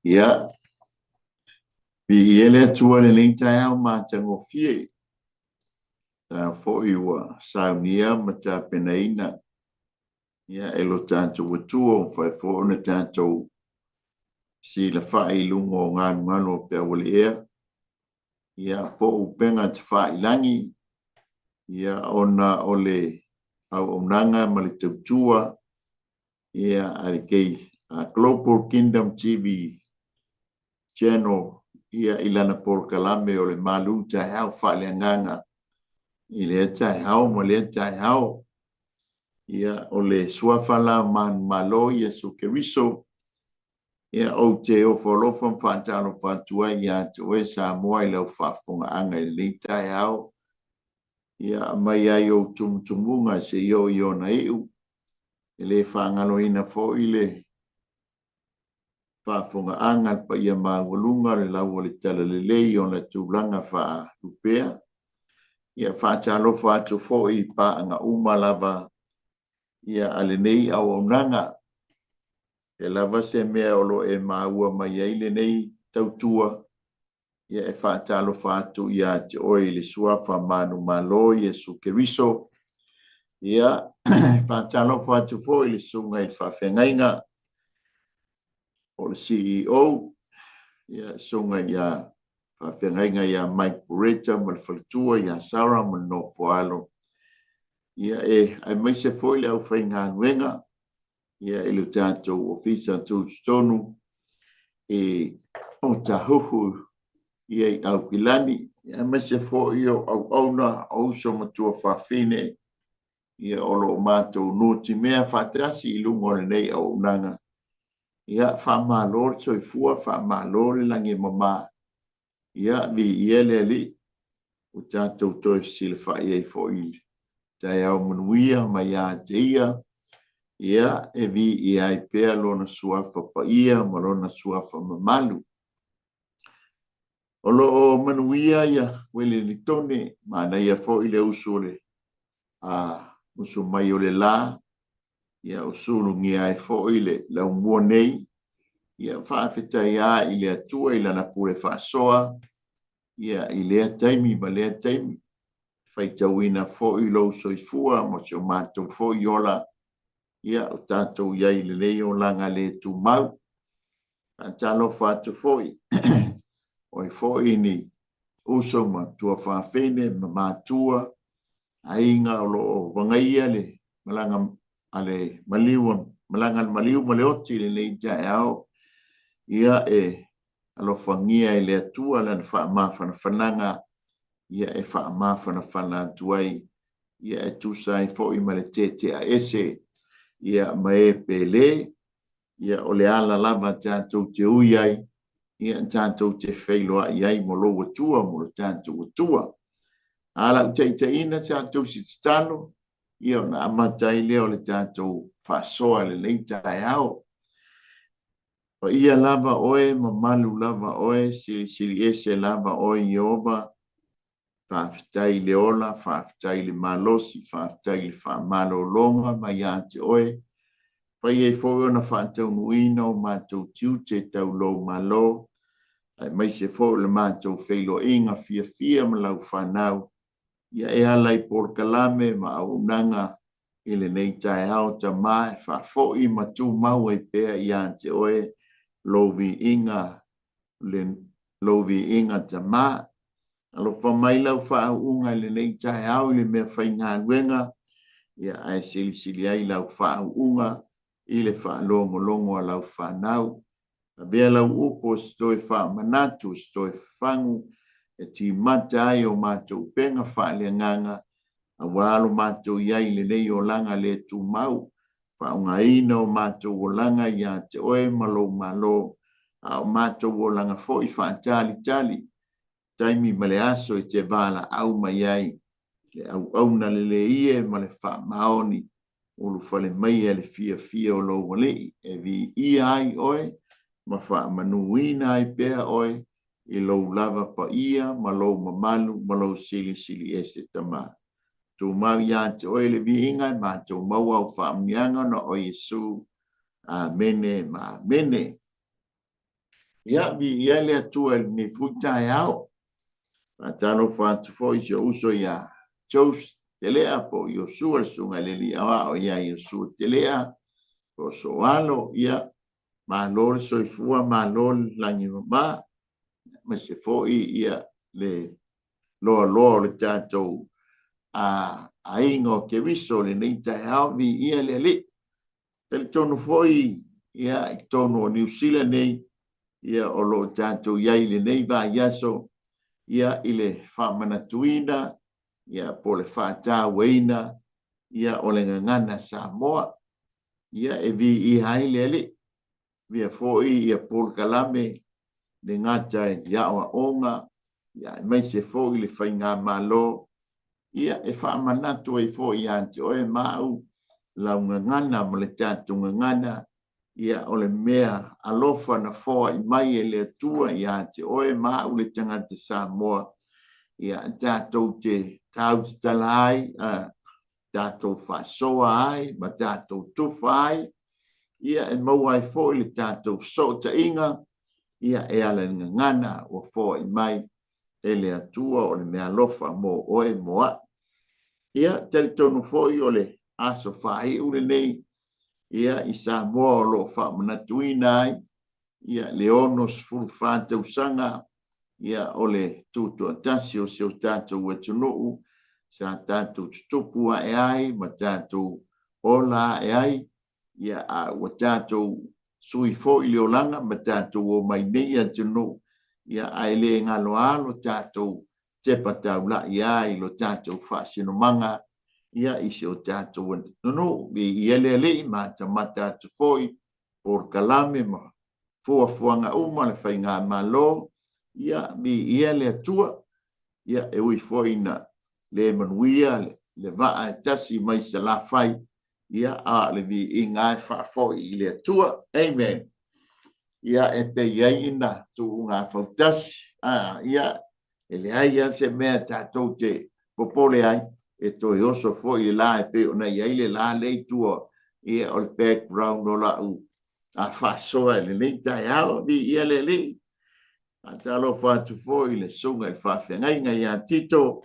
Ia, viia le Atua i lenei taeao matagofie. Taeao foi ua saunia ma tapenaina ia, e lo tatou Atua, ua mafai foi ona tatou silafai i luga o galugalu o peau o le ea, ia, po o upega tafailagi, ia, ona o le auaunaga ma le tautua ia, a le Global Kingdom TV Channel ia, i lana polokalame o le Malu Taeao Faaleagaga i lea taeao ma lea taeao. Ia, o le suafa la o manumalo Iesu Keriso, ia, ou te ofo alofa ma faatalofa atu ai ia te oe Samoa i lau faafofogaaga i lenei taeao. Ia, aumai ai ou tumutumuga seia oo i ona iu. E le faagaloina foi le faafofogaaga a le paia maualuga o le lau o le Talalelei i ona tulaga faalupea. Ia, faatalofa atu foi i paaga uma lava ia a lenei auaunaga. E lava se mea o lo o e maua mai ai lenei tautua, ia e faatalofa atu ia te oe i le suafa manumalo Iesu Keriso. Ia, faatalofa atu foi i le susuga i le faafeagaiga o le CEO, ia, susuga ia faafeagaiga ia Mike Bureta ma le faletua ia Sarah ma le nofoalo. Ia, e aemaise foi le aufaigaluega ia i le tatou ofisa tutotonu i Otahuhu ia i Aukilani, aemaise foi o auauna o uso ma tuafafine ia o lo o matou nutimea faatasi i luga o lenei auaunaga. Ia, faamalo le soifua, faamalo le lagi e mama. Ia, viia le Alii, ua tatou toe fesilafai ai foi i le taeao manuia mai ia te ia, ia, e viia ai pea lona suafa paia ma lona suafa mamalu. O lo o manuia ia Welelitone, manaia foi le usu o le usu mai o le la, ia o sulugia ai foi le laumua nei. Ia faafetai lava i le Atua i lana pule faasoa ia i lea taimi ma lea taimi, faitauina foi lou soifua ma si o matou foi ola, ia o tatou i ai i lenei olaga le tumau. Faatalofa atu foi oe foi ni uso ma tuafafine ma matua, aiga o lo o vagaia le malaga a le maliu, malaga a le maliu ma le oti i lenei taeao. Ia e alofagia e le Atua lana faamafanafanaga, ia e faamafanafana atu ai, ia e tusa ai foi ma le teteaese ia ma e pele. Ia o le ala lava tatou te ui ai, ia tatou te feiloai ai mo lou Atua, mo lo tatou Atua. A lau taitaiina tatou se tatalo, ia ona amata ai lea o le tatou faasoa i lenei taeao. Paia lava oe, mamalu lava oe, silisili ese lava oe Ieova. Faafetai i le ola, faafetai i le malosi, faafetai i le faamalologa mai ia te oe. Fai ai foi ona faataunuuina o matou tiute tau lou Malo, aemaise foi o le matou feiloaiga fiafia ma lau fanau, ia e ala i polokalame ma auaunaga i lenei taeao, Tama, e faafoi ma tumau ai pea ia te oe lou viiga, le, lou viiga, Tama. Alofa mai lau faauuga i lenei taeao i le mea faigaluega, ia ae silisili ai lau faauuga i le faalogologo a lau fanau. Avea lau upu o se toe faamanatu, o se toe fafagu, e timata ai o matou upega faaleagaga, aua lo matou i ai i lenei olaga le tumau, faaaogaina o matou olaga ia te oe ma lou Malo, a o matou olaga foi faatalitali taimi ma le aso e te valaau mai ai, le auauna lelei e ma le faamaoni, ulufale maia le fiafia o lou Alii, e viia ai oe ma faamanuina ai pea oe i lou lava paia ma lou mamalu ma lou silisili ese, Tama. Tumau ia te oe le viiga e matou maua au faamanuiaga ona o Iesu. Amene ma amene. Ia, viia le Atua i lenei foi taeao. Faatalofa atu foi i si ou uso ia Jose Telea po o Iosua, le susuga i le alii aoao ia Iosua Telea po o Soalo. Ia, malo le soifua, malo le lagi e mama, aemaise foi ia le loaloa o le tatou aiga o Keriso i lenei taeao. Viia le Alii. Talitonu foi ia i totonu o Niu Sila nei, ia o lo o tatou i ai i lenei vaiaso ia i le faamanatuina ia po o le faatauaina ia o le gagana Samoa. Ia e viia ai le Alii. Avea foi ia polokalame le gata i aoaoga ia aemaise foi le faigamalo ia e faamanatu ai foi ia te oe ma au lau gagana ma le tatou gagana ia o le mea alofa na foai mai e le Atua ia te oe ma au le tagata Samoa ia tatou te tautatala ai tatou faasoa ai ma tatou tufa ai, ia e maua ai foi le tatou fesootaiga, ia e ala i le gagana ua foai mai e le Atua o le meaalofa mo oe mo a'u. Ia talitonu foi o le aso faaiu lenei ia i Samoa o lo o faamanatuina ai ia le 64 tausaga ia o le tutoatasi o si o tatou atunuu sa tatou tutupu ae ai ma tatou ola ae ai, ia a ua tatou sui foi le olaga ma tatou omai nei atunuu, ia ae le galo lava lo tatou tepa taula'i ai lo tatou faasinomaga ia i si o tatou atunuu. Viia le Alii, matamata atu foi polokalame ma fuafuaga uma le faigamalo, ia viia le Atua. Ia e ui foi ina le manuia le vaa e tasi mai Salafai, ia a o le viiga e faafoi i le Atua. Amen. Ia e pei ai ina tuuga fautasi. Ia e leai lava se mea tatou te popole ai, e toe oso foi le la e pei ona i ai le la lea i tua ia o le background o lau a faasoa i lenei taeao. Viia le Alii. Faatalofa atu foi i le susuga i le faafeagaiga ia Tito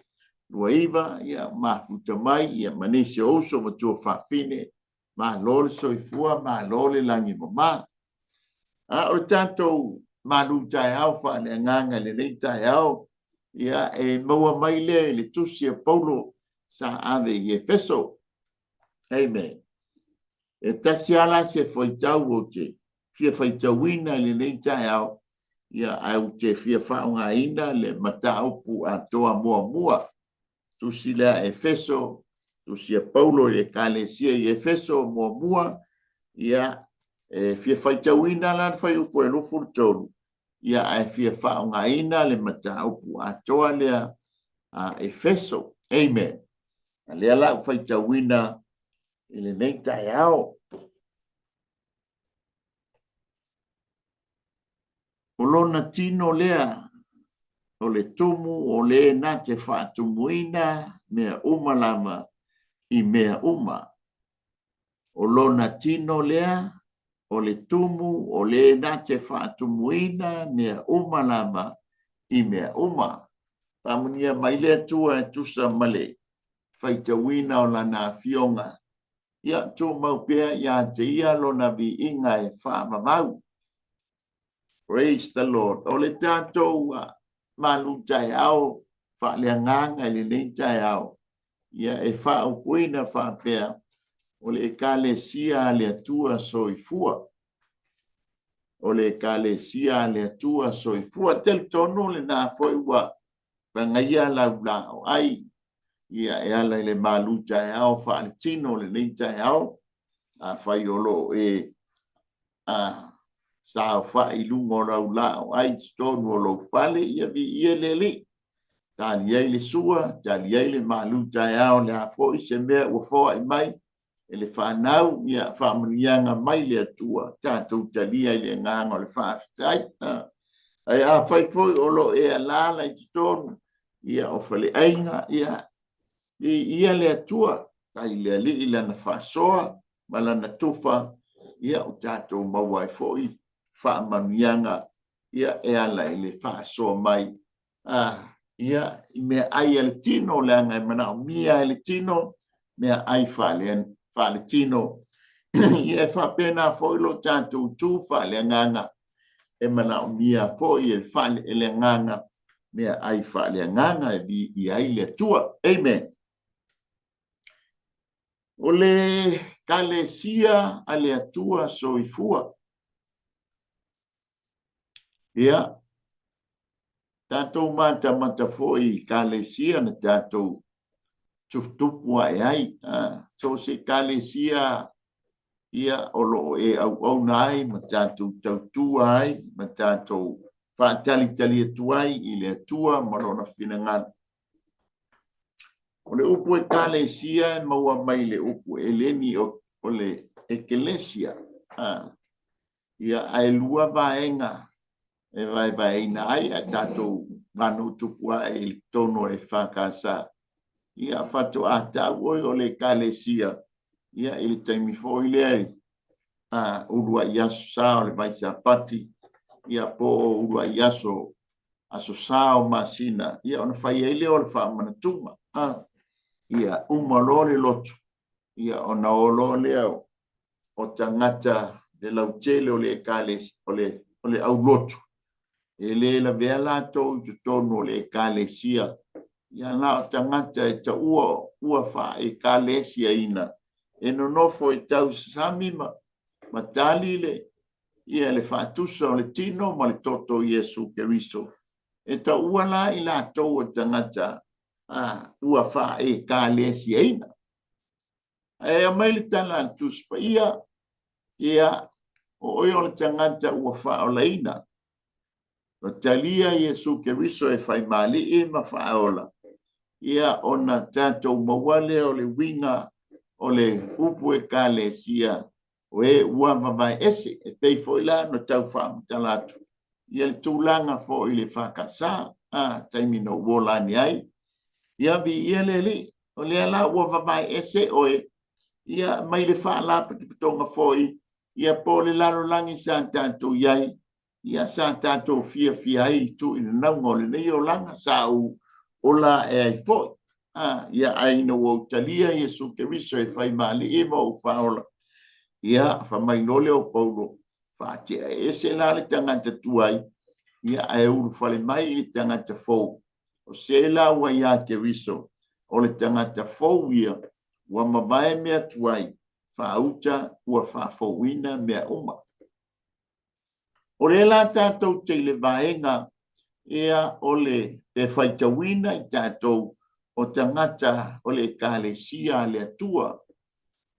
Luaiva, ia mafuta mai ia ma nisi o uso ma tuafafine. Malo le soifua, malo le lagi mama. A o le tatou malu taeao faaleagaga i lenei taeao, ia e maua mai lea i le tusi a Paulo sa ave i Efeso. Amen. E tasi lava la se faitau ou te fia faitauina i lenei taeao, ia ae ou te fia faaaogaina le mataupu atoa muamua. Tusi lea Efeso, tusi a Paulo i le Ekalesia i Efeso muamua, ia e fia faitauina la le fuaiupu e 23, ia ae fia faaaogaina le mataupu atoa lea a Efeso. Amen. A lea la ou faitauina i lenei taeao. O lona tino lea, o le tumu o le na te faatumuina mea uma lava i mea uma. O lona tino lea, o le tumu o le na te faatumuina mea uma lava i mea uma. Faamanuia mai le Atua e tusa ma le faitauina o Lana Afioga. Ia tumau pea ia te ia lona viiga e faavavau. Praise the Lord. O le tatou malu taeao faaleagaga i lenei taeao, ia e faaupuina faapea, o le Ekalesia a le Atua Soifua. O le Ekalesia a le Atua Soifua. Talitonu lena foi ua pagaia lau laoai ia e ala i le malu taeao faaletino o lenei taeao. Afai o lo o e a saofai i luga o lau laoai i totonu o lou fale, ia viia le Alii. Tali ai le sua, tali ai le malu taeao, le a foi se mea ua foai mai e le fanau, ia faamanuiaga mai le Atua, tatou talia i le agaga o le faafetai. Ae afai foi o lo o e alaala i totonu ia o faleaiga, ia Viia le Atua, tai le Alii lana faasoa ma lana tufa, ia o tatou maua ai foi faamanuiaga ia e ala i le faasoa mai ia i mea ai a le tino, leaga e manaomia e le tino mea ai faaletino. Ia e faapena foi lo tatou tu faaleagaga, e manaomia foi e le agaga mea ai faaleagaga e viia ai le Atua. Amen. O le Kalesia a le Atua Soifua. Ia, tatou matamata foi i Kalesia na tatou tuputupu ae ai. So o se Kalesia ia o lo o e auauna ai ma tatou tautua ai ma tatou faatalitali atu ai i le Atua ma lona finagalo. O le upu Ekalesia e maua mai le upu Eleni o le Ekelesia. Ia, ae lua vaega e vaevaeina ai a tatou vanu tupu ae i totonu o le EFKS. Ia, faatoa tau oi o le Ekalesia, ia, i le taimi foi lea a uluai aso sa o le Vaisapati, ia, po o uluai aso aso sa o masina, ia, ona fai ai lea o le faamanatuga. Ia, uma loa le lotu, ia, ona o loa lea o tagata le lautele o le ekalesia, o le aulotu, e le lavea latou i totonu o le ekalesia, ia na o tagata e taua ua faaekalesiaina, e nonofo e tausasami ma tali le, ia le faatusa o le tino ma le toto o Iesu Keriso. E taua la i latou o tagata ua faaekalesiaina. Ae aumai le tala a le Tusi Paia, ia, o oe o le tagata ua faaolaina, ua talia Iesu Keriso e faimalii ma faaola, ia, ona tatou maua lea o le uiga o le upu Ekalesia, o e ua vavae ese, e pei foi la ona tau faamatala atu ia le tulaga foi i le EFKS, taimi na ou ola ane ai, ia viia le Alii, o lea la ua vavae ese oe, ia mai le faalapotopotoga foi, ia po o le lalolagi sa tatou i ai, ia sa tatou fiafia ai i tuuinanauga o lenei olaga, sa ou ola ae ai foi. Ia, ae ina ua ou talia Iesu Keriso e faimalii ma ou faaola, ia, fai mai loa lea o Paulo, faatea ese la le tagata tuai, ia, ae ulufale mai i le tagata fou. O se la ua iā Keriso, o le tagata fou ia, ua mavae mea tuai, faauta ua faafouina mea uma. O lea la tatou te i le vaega ia o le e faitauina i tatou o tagata o le Ekalesia a le Atua,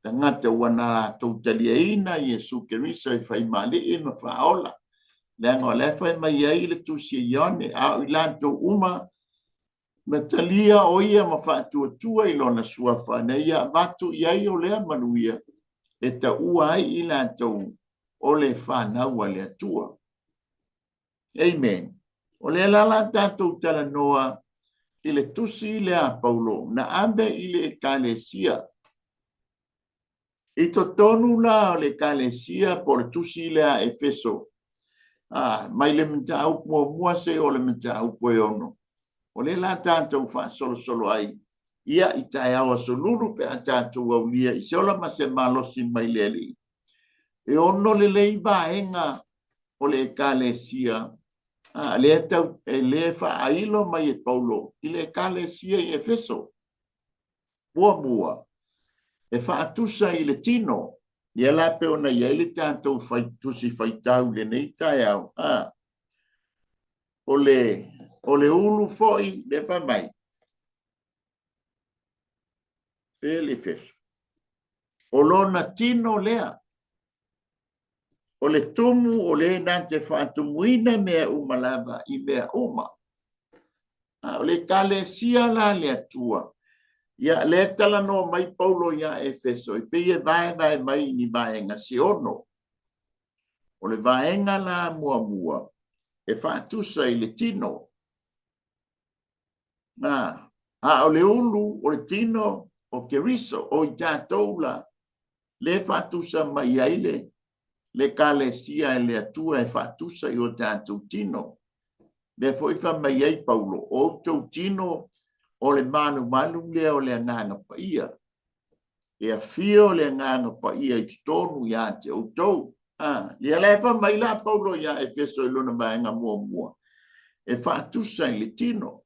tagata ua na latou taliaina Iesu Keriso e faimalii ma faaola, leaga o la e fai mai ai le Tusi a Ioane, a o i latou uma na talia o ia ma faatuatua i lona suafa, na ia avatu i ai o lea manuia e taua ai i latou o le fanau a le Atua. Amen. O lea la la tatou talanoa i le tusi lea a Paulo na ave i le Ekalesia. I totonu la o le Ekalesia po o le tusi lea a Efeso, mai le mataupu muamua seia oo i le mataupu e 6, o lea la tatou faasolosolo ai ia i taeao aso Lulu pe a tatou aulia i se ola ma se malosi mai le Alii. E 6 lelei vaega o le Ekalesia lea tau, lea faailo mai e Paulo i le Ekalesia i Efeso. Muamua, e faatusa i le tino. Ia la pei ona i ai le tatou tusi faitau i lenei taeao. O le ulu foi, lea fai mai, e le Efeso, o lona tino lea, o le tumu o le na te faatumuina mea uma lava i mea uma. O le Ekalesia la le Atua, ia lea talanoa mai Paulo ia Efeso, e pei e vaevae mai i ni vaega se 6. O le vaega la muamua, e faatusa i le tino. A o le ulu o le tino o Keriso, o i tatou la, le faatusa mai ai le Ekalesia e le Atua e faatusa i o tatou tino. Lea foi fai mai ai Paulo, o outou tino o le malumalu lea o le Agaga Paia. E afio le Agaga Paia i totonu ia te outou. Ia la e fai mai la Paulo ia Efeso i lona vaega muamua, e faatusa i le tino.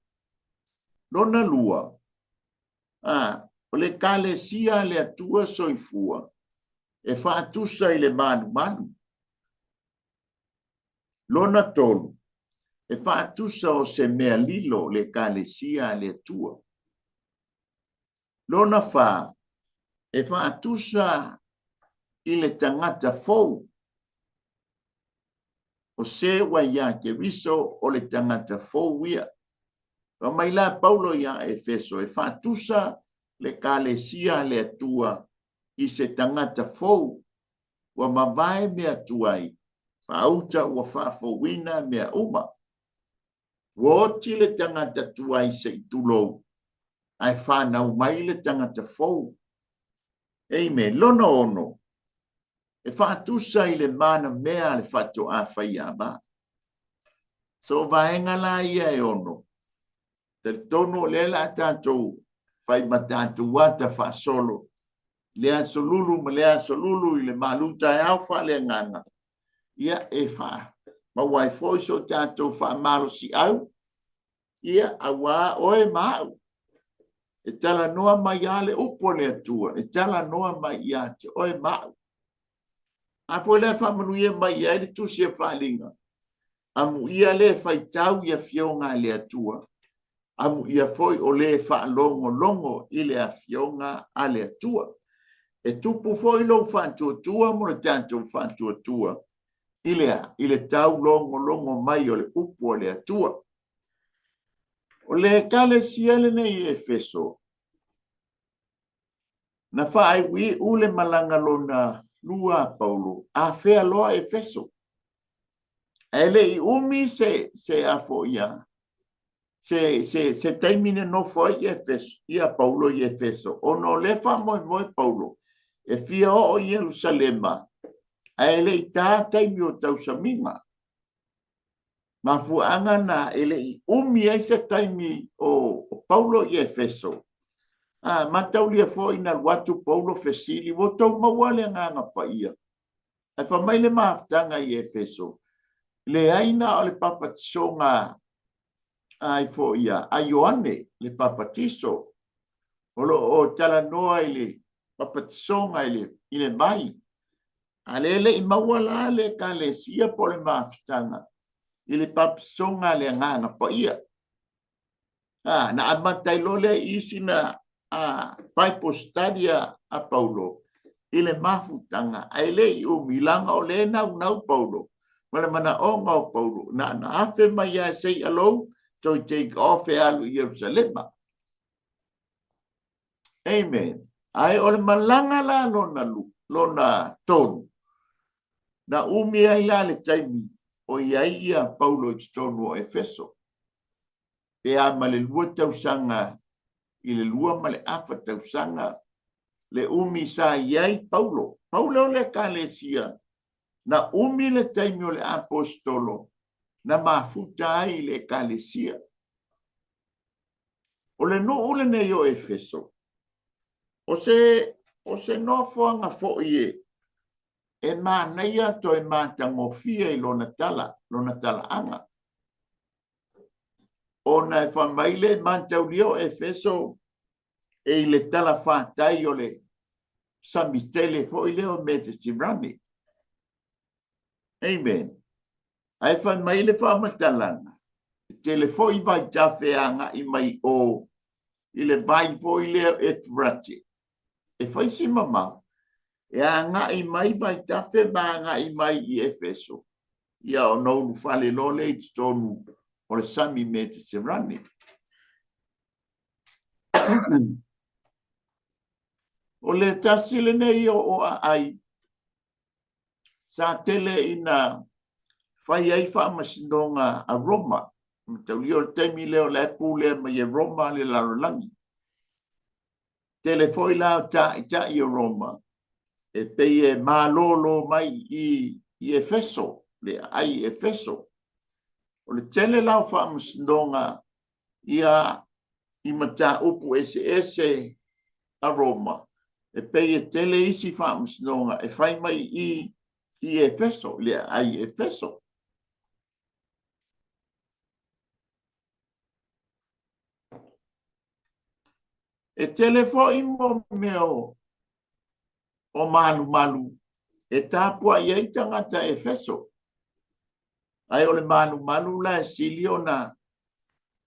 Lona lua, o le Ekalesia a le Atua soifua e faatusa i le malumalu. Lona tolu, e faatusa o se mea lilo le Ekalesia a le Atua. Lona fa, e faatusa i le tagata fou. O se ua ia Keriso o le tagata fou ia. Fai mai la Paulo ia Efeso, e faatusa le Ekalesia a le Atua i se tagata fou ua mavae mea tuai, faauta ua faafouina mea uma. Ua oti le tagata tuai se i tulou, ae fanau mai le tagata fou. Amen. Lona ono, e faatusa i le manamea a le faatoa faiava. So vaega la ia e ono, talitonu o lea la tatou fai ma tatou ata faasolo, le aso lulu ma le aso lulu i le malu taeao faaleagaga, ia e maua ai foi so tatou faamalosiau, ia auā oe ma au. E talanoa mai a le upu a le Atua, e talanoa mai ia te oe ma au. A foi lea faamanuia mai ai le tusi a Faaaliga, amuia le faitau i afioga a le Atua, amuia foi o le faalogologo i le afioga a le Atua. E tupu foi lou faatuatua mo le tatou faatuatua i le a? I le taulogologo mai o le upu a le Atua. O le Ekalesia lenei i Efeso, na faaiuiu le malaga lona lua a Paulo, afea loa Efeso. Ae le i umi se afo ia, se taimi na nofo ai Efeso, ia Paulo i Efeso, ona o lea faamoemoe Paulo e fia oo i Ierusalema, ae le i ta taimi o tausamiga. Mafuaaga na e le i umi ai se taimi o Paulo i Efeso. Mataulia foi na alu atu Paulo fesili, ua outou maua le Agaga Paia. Ae fai mai le mafutaga i Efeso, leai na o le papatisoga ai foi a Ioane le papatiso. O lo o talanoa i le papatisoga i le vai. A le le i maua la le Ekalesia po o le mafutaga i le papatisoga a le Agaga Paia. Na amata ai loa lea i isi na Bible study a Paulo i le mafutaga, ae le i umi laga o le naunau Paulo ma le manaoga o Paulo na afe mai ia sei alou toe take off e alu i Ierusalema. Amen. Ae o le malaga la lona tolu, na umi ai la le taimi o i ai ia Paulo i totonu o Efeso. Pe a ma le 2 tausaga i le 2.5 tausaga le umi sa i ai Paulo. Paulo o le Ekalesia, na umi le taimi o le apostolo na mafuta ai i le Ekalesia. O le nuu lenei o Efeso, o se nofoaga foi e manaia toe matagofie i lona talaaga. Ona e fai mai le mataulia o Efeso e i le talafatai o le sami tele foi lea o Mediterane. Amen. Ae fai mai le faamatalaga, e tele foi vaitafe agai mai o i le vai foi lea Efrate. E fai si mamao, e agai mai vaitafe ma agai mai i Efeso, ia ona ulufale loa lea i totonu o le sami Mediterane. O le tasi lenei o aai sa tele ina fai ai faamasinoga a Roma. Mataulia o le taimi lea o la e pulea mai e Roma le lalolagi. Tele foi la o taitai o Roma e pei e malolo mai i Efeso, le aai i Efeso. O le tele la o faamasinoga ia i mataupu eseese a Roma, e pei e tele isi faamasinoga e fai mai i i Efeso, le aai i Efeso. E tele foi mo mea o malumalu e tapuai ai tagata Efeso. Ae o le malumalu la e sili ona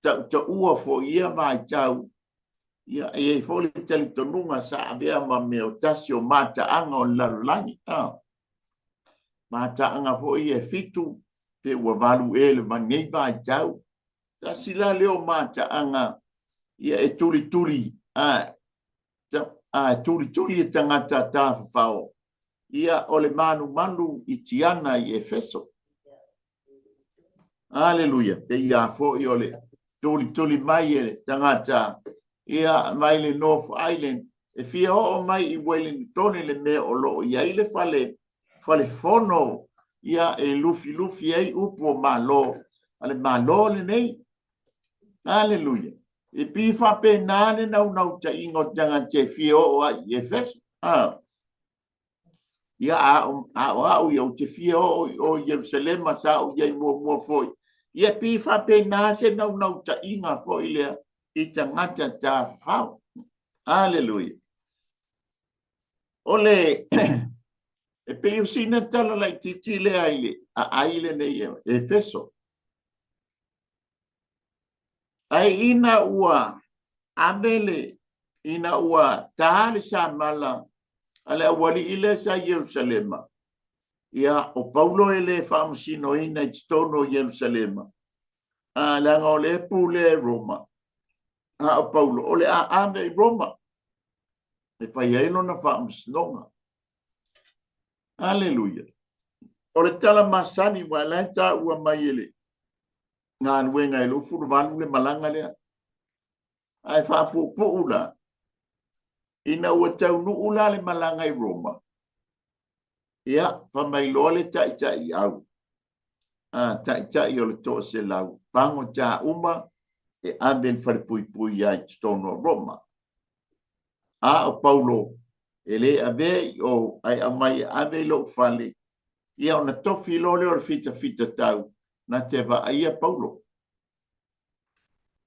tautaua foi ia vaitau, ia e i ai foi le talitonuga sa avea ma mea o tasi o mataaga o le lalolagi. Mataaga foi ia e fitu pe ua valu ea i lenei vaitau. Tasi la lea o mataaga ia e tulituli a e tulituli e tagata tafafao ia o le malumalu i Tiana i Efeso. Aleluia. Pei lava foi o le tulituli mai e le tagata ia mai le North Island e fia oo mai i Wellington le mea o lo o i ai le fale fono ia e lufilufi ai upu o Malo a le Malo lenei. Aleluia. E pei faapena le naunautaiga o tagata e fia oo ai i Efeso. Ia, a o au ia, ou te fia oo i o i Ierusalema, sa ou i ai muamua foi. Ia, e pei faapena se naunautaiga foi lea i tagata tafafao. Aleluia. O le e pei o sina tala laitiiti lea i le aai lenei e Efeso. Ae ina ua ave le ina ua ta le samala a le aualii lea sa i Ierusalema, ia, o Paulo e le faamasinoina i totonu o Ierusalema, a leaga o lea e pulea e Roma, a o Paulo o le a ave i Roma e fai ai lona faamasinoga. Aleluia. O le tala masani, ua la e taua mai e le galuega e 28 le malaga lea. Ae faapuupuu la, ina ua taunuu la le malaga i Roma, ia, fai mai loa le taitai au, a taitai o le toaselau, pagota uma e ave i le falepuipui ai i totonu o Roma. A o Paulo, e le avea i o, ae aumai e ave i lou fale, ia ona tofi loa lea o le fitafitatau na te vaaia Paulo.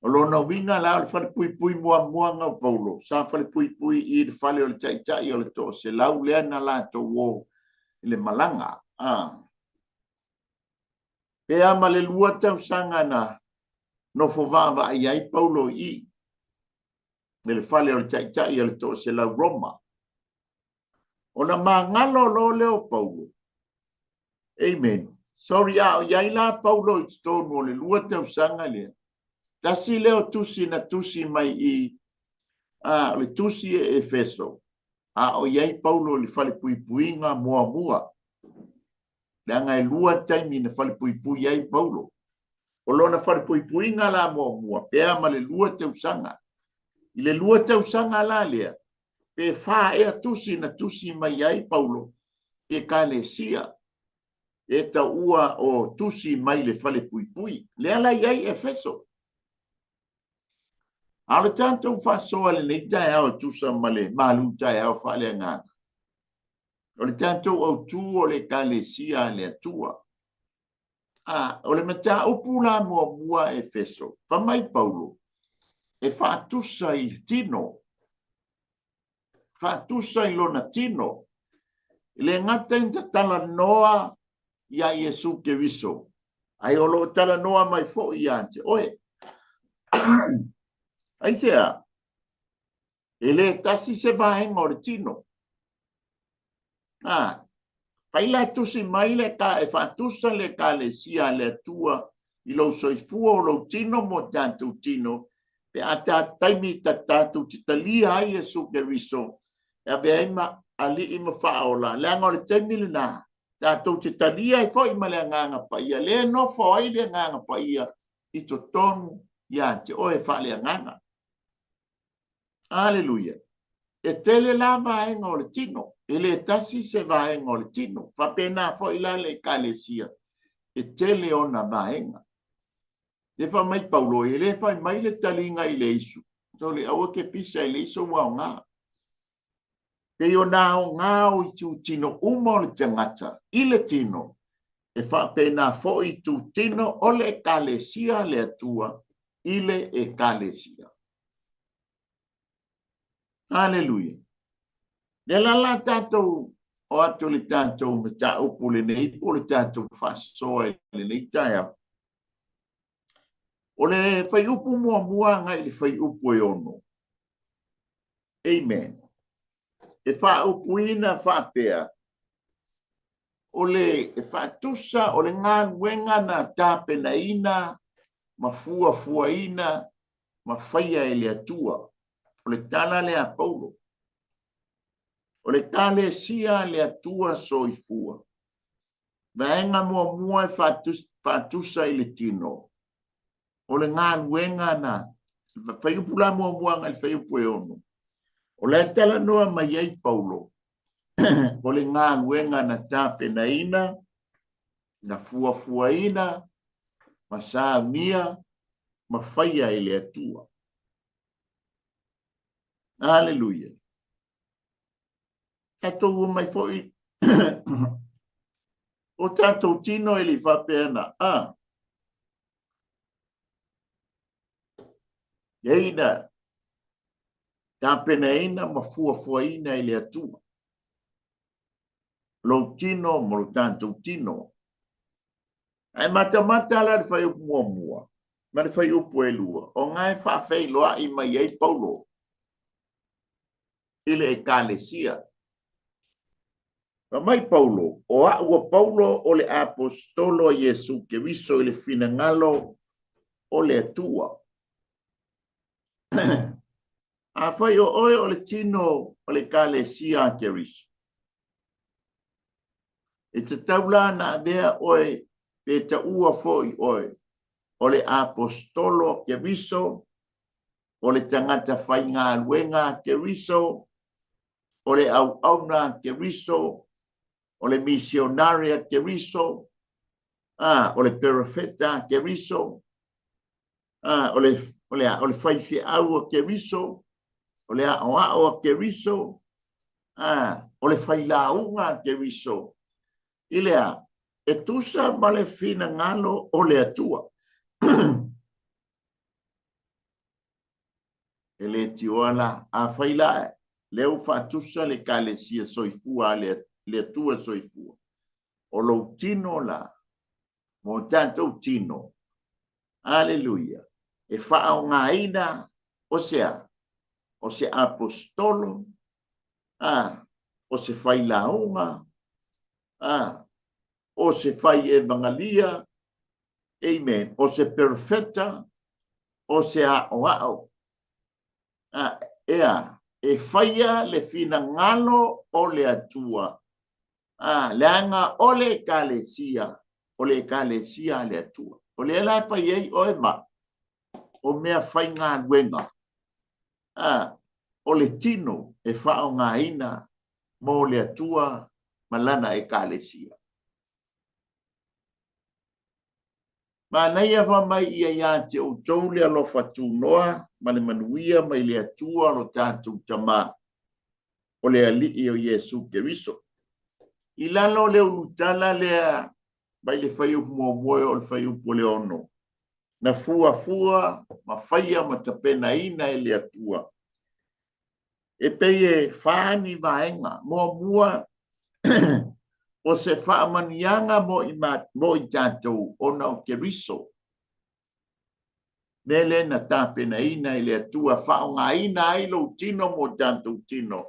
O lona uiga la o le falepuipui muamua na o Paulo, sa falepuipui i le fale o le taitai o le toaselau lea na latou o i le malaga. Pe a ma le 2 tausaga na nofo vaavaai ai Paulo i i le fale o le taitai o le toaselau Roma. Ona magalo loa lea o Paulo. Amen. Sorry, a o i ai la Paulo i totonu o le 2 tausaga lea. Tasi lea o tusi na tusi mai i a, o le tusi e Efeso, a o i ai Paulo i le falepuipuiga muamua. Leaga e 2 taimi na falepuipui ai Paulo. O lona falepuipuiga la muamua, pe a ma le 2 tausaga. I le 2 tausaga la lea, pe 4 ea tusi na tusi mai ai Paulo i Ekalesia, e taua o tusi mai le falepuipui. Lea la i ai Efeso. A o le tatou faasoa lenei taeao e tusa ma le malu taeao faaleagaga, o le tatou autu o le Ekalesia a le Atua. A, o le mataupu la muamua Efeso, fai mai Paulo, e faatusa i le tino, faatusa i lona tino, e le gata ina talanoa iā Iesu Keriso, ae o lo o talanoa mai foi ia te oe. Aisea? E le tasi se vaega o le tino. A, fai la tusi mai le ka e faatusa le Ekalesia a le Atua i lou soifua o lou tino mo tatou tino, pe a ta taimi ta tatou te talia ai Iesu Keriso e ave ai ma alii ma faaola, leaga o le taimi lena tatou te talia ai foi ma le Agaga Paia, lea e nofo ai le Agaga Paia i totonu ia te oe faaleagaga. Aleluia! E tele la vaega o le tino, e le tasi se vaega o le tino. Faapena foi la le ekalesia, e tele ona vaega. Le fai mai Paulo, e le fai mai le taliga i le isu, sole aua ke pisa i le iso ua aoga. Pei ona aoga o itutino uma o le tagata i le tino, e faapena foi itutino o le ekalesia a le Atua i le ekalesia. Aleluia. Lea la la tatou o atu le tatou mataupu lenei po le tatou faasoa i lenei taeao. O le fuaiupu muamua agai i le fuaiupu e 6. Amen. E faaupuina faapea, o le e faatusa o le galuega na tapenaina ma fuafuaina ma faia e le Atua. O le tala lea a Paulo. O le Ekalesia a le Atua soifua. Vaega muamua e faatusa i le tino, o le galuega na fuaiupu la muamua agai i le fuaiupu e 6. O la e talanoa mai ai Paulo, o le galuega na tapenaina, na fuafuaina, ma saunia, ma faia e le Atua. Aleluia. Tatou omai foi o tatou tino e le i faapea na a. Eina tapenaina ma fuafuaina e le Atua lou tino ma lo tatou tino. Ae matamata la le fuaiupu muamua ma le fuaiupu e 2, o na e faafeiloai mai ai Paulo i le ekalesia. Fai mai Paulo, o a'u o Paulo o le aposetolo a Iesu Keriso i le finagalo o le Atua. Afai o oe o le tino o le ekalesia a Keriso, e tatau la na avea oe pe taua foi oe o le aposetolo a Keriso, o le tagata faigaluega a Keriso, o le auauna a Keriso, o le misionare a Keriso, a, o le perofeta a Keriso, a, o le, o le, o le faifeau a Keriso, o le aoao a Keriso, a, o le failauga a Keriso, i le a, e tusa ma le finagalo o le Atua. E le tioa la, afai la lea ua faatusa le ekalesia soifua a le Atua soifua, o lou tino la, mo tatou tino, aleluia, e faaaogaina o se a? O se aposetolo, a, o se failauga, a, o se fai evagalia, amen, o se perofeta, o se aoao, a, ea, e faia le finagalo o le Atua, a, leaga o le ekalesia, o le ekalesia a le Atua. O lea la e fai ai oe ma o mea faigaluega, a, o le tino e faaaogaina mo le Atua ma lana ekalesia. Manaia fai mai ia ia te outou le alofa tunoa ma le manuia mai le Atua lo tatou Tamā, o le Alii o Iesu Keriso. I lalo o le ulutala lea mai le fuaiupu muamua e oo i le fuaiupu o le 6, na fuafua ma faia ma tapenaina e le Atua. E pei e fa ni vaega. Muamua, o se faamanuiaga mo i tatou ona o Keriso. Mea lea na tapenaina e le Atua, faaaogaina ai lou tino mo tatou tino,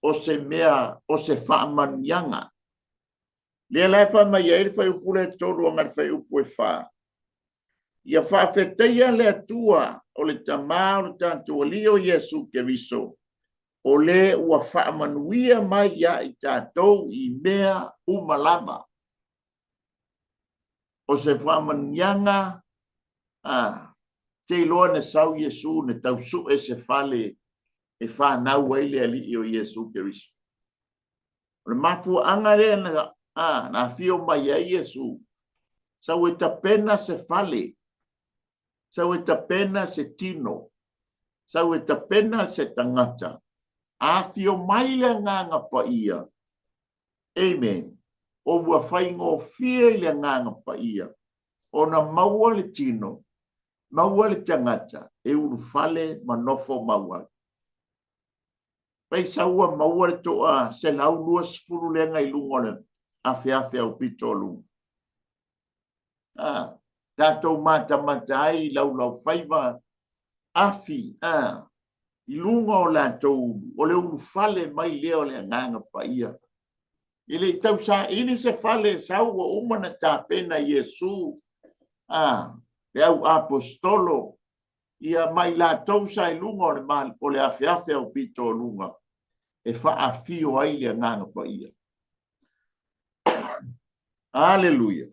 o se mea, o se faamanuiaga. Lea la e fai mai ai le fuaiupu lea e 3 agai le fuaiupu e 4. Ia faafetaia le Atua o le Tamā o le tatou Alii o Iesu Keriso, o le ua faamanuia mai ia i tatou i mea uma lava. O se faamanuiaga A, te iloa na sau Iesu na tau sue se fale e fanau ai le Alii o Iesu Keriso. O le mafuaaga lea na, a, na afio mai ai Iesu, sau e tapena se fale, sau e tapena se tino, sau e tapena se tagata, afio mai le Agaga Paia. Amen. O ua faigofie i le Agaga Paia ona maua le tino, maua le tagata e ulufale ma nofo mau ai. Paisa ua maua le toa 120 lega i luga o le afeafe aupito o luga. A, tatou matamata ai i laulaufaiva afi, a, i luga o latou ulu, o le ulufale mai lea o le Agaga Paia. E le i tausaili se fale, sau ua uma na tapena Iesu, a, le au aposetolo, ia ma i latou sa i luga o le, o le afeafe aupito o luga, e faafio ai le Agaga Paia. Aleluia.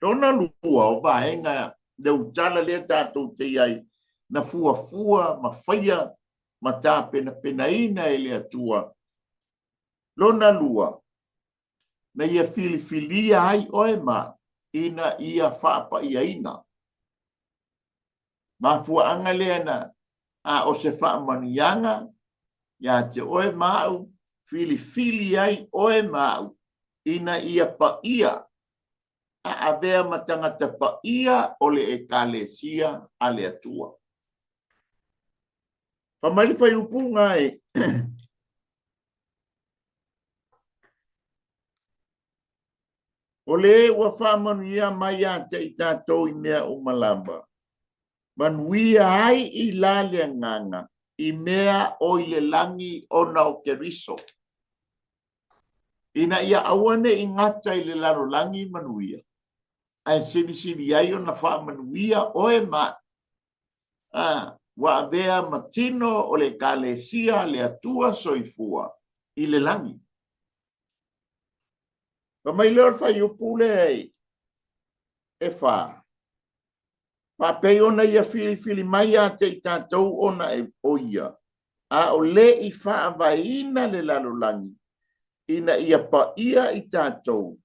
Lona lua o vaega le utala lea tatou te i ai, na fuafua ma faia ma tapenapenaina e le Atua. Lona lua, na ia filifilia ai oe ma ina ia faapaiaina. Mafuaaga lea na a o se faamanuiaga ia te oe ma au, filifili ai oe ma au ina ia paia a avea ma tagata paia o le Ekalesia a le Atua. Fai mai le fuaiupu e O le ua faamanuia mai ia te i tatou i mea uma lava, manuia ai i la le agaga i mea o i le lagi ona o Keriso, ina ia aua ne i gata i le lalolagi manuia, ae silisili ai ona faamanuia oe ma a, ua avea ma tino o le Ekalesia a le Atua soifua i le lagi. Fai mai lea o le fuaiupu lea e fa, faapei ona ia filifili mai ia te i tatou ona e o ia, a o le i faavaeina le lalolagi, ina ia paia i tatou,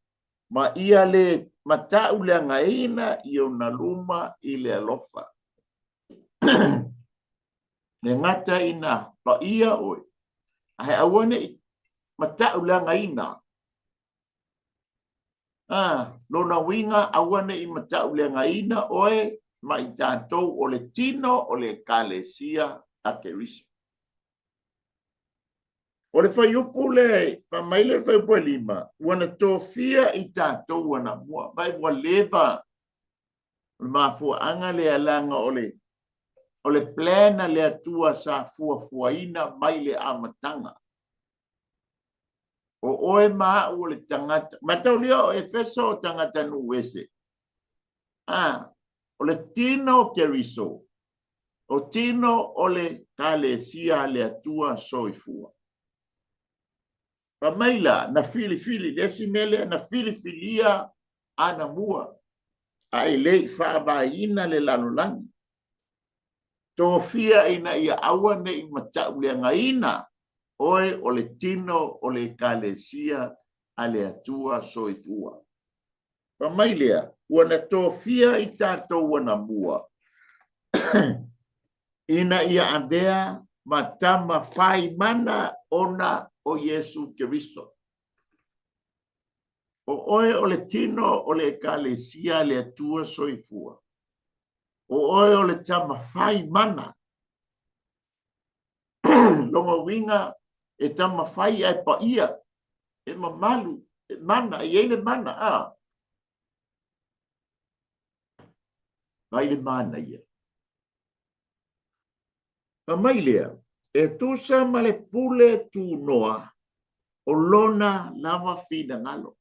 ma ia le matauleagaina i ona luma i le alofa. Le gata ina paia oe, ae aua ne i matauleagaina. A, lona uiga, aua ne i matauleagaina oe ma i tatou o le tino o le Ekalesia a Keriso. O le fuaiupu lea, fai mai le fuaiupu e 5, ua na tofia i tatou anamua, mai ua leva. O le mafuaaga lea leaga o le o le plan a le Atua sa fuafuaina mai le amataga. O oe ma au o le tagata. Mataulia o Efeso o tagata nuu ese. A, o le tino o Keriso, o tino o le Kalesia a le Atua soifua. Fai mai la, na filifili, le isi mea lea, na filifilia anamua, a e le i faavaeina le lalolagi. Tofia ina ia aua ne i matauleagaina oe o le tino o le Ekalesia a le Atua soifua. Fai mai lea, ua na tofia i tatou anamua, ina ia avea ma tama fai mana ona o Iesu Keriso. O oe o le tino o le Ekalesia a le Atua soifua. O oe o le tama fai mana. Lona uiga, e tama fai ae paia, e mamalu, e mana, e i ai le mana, a. Vai le manaia. Fai mai lea, e tusa ma le pule tunoa o lona lava finagalo.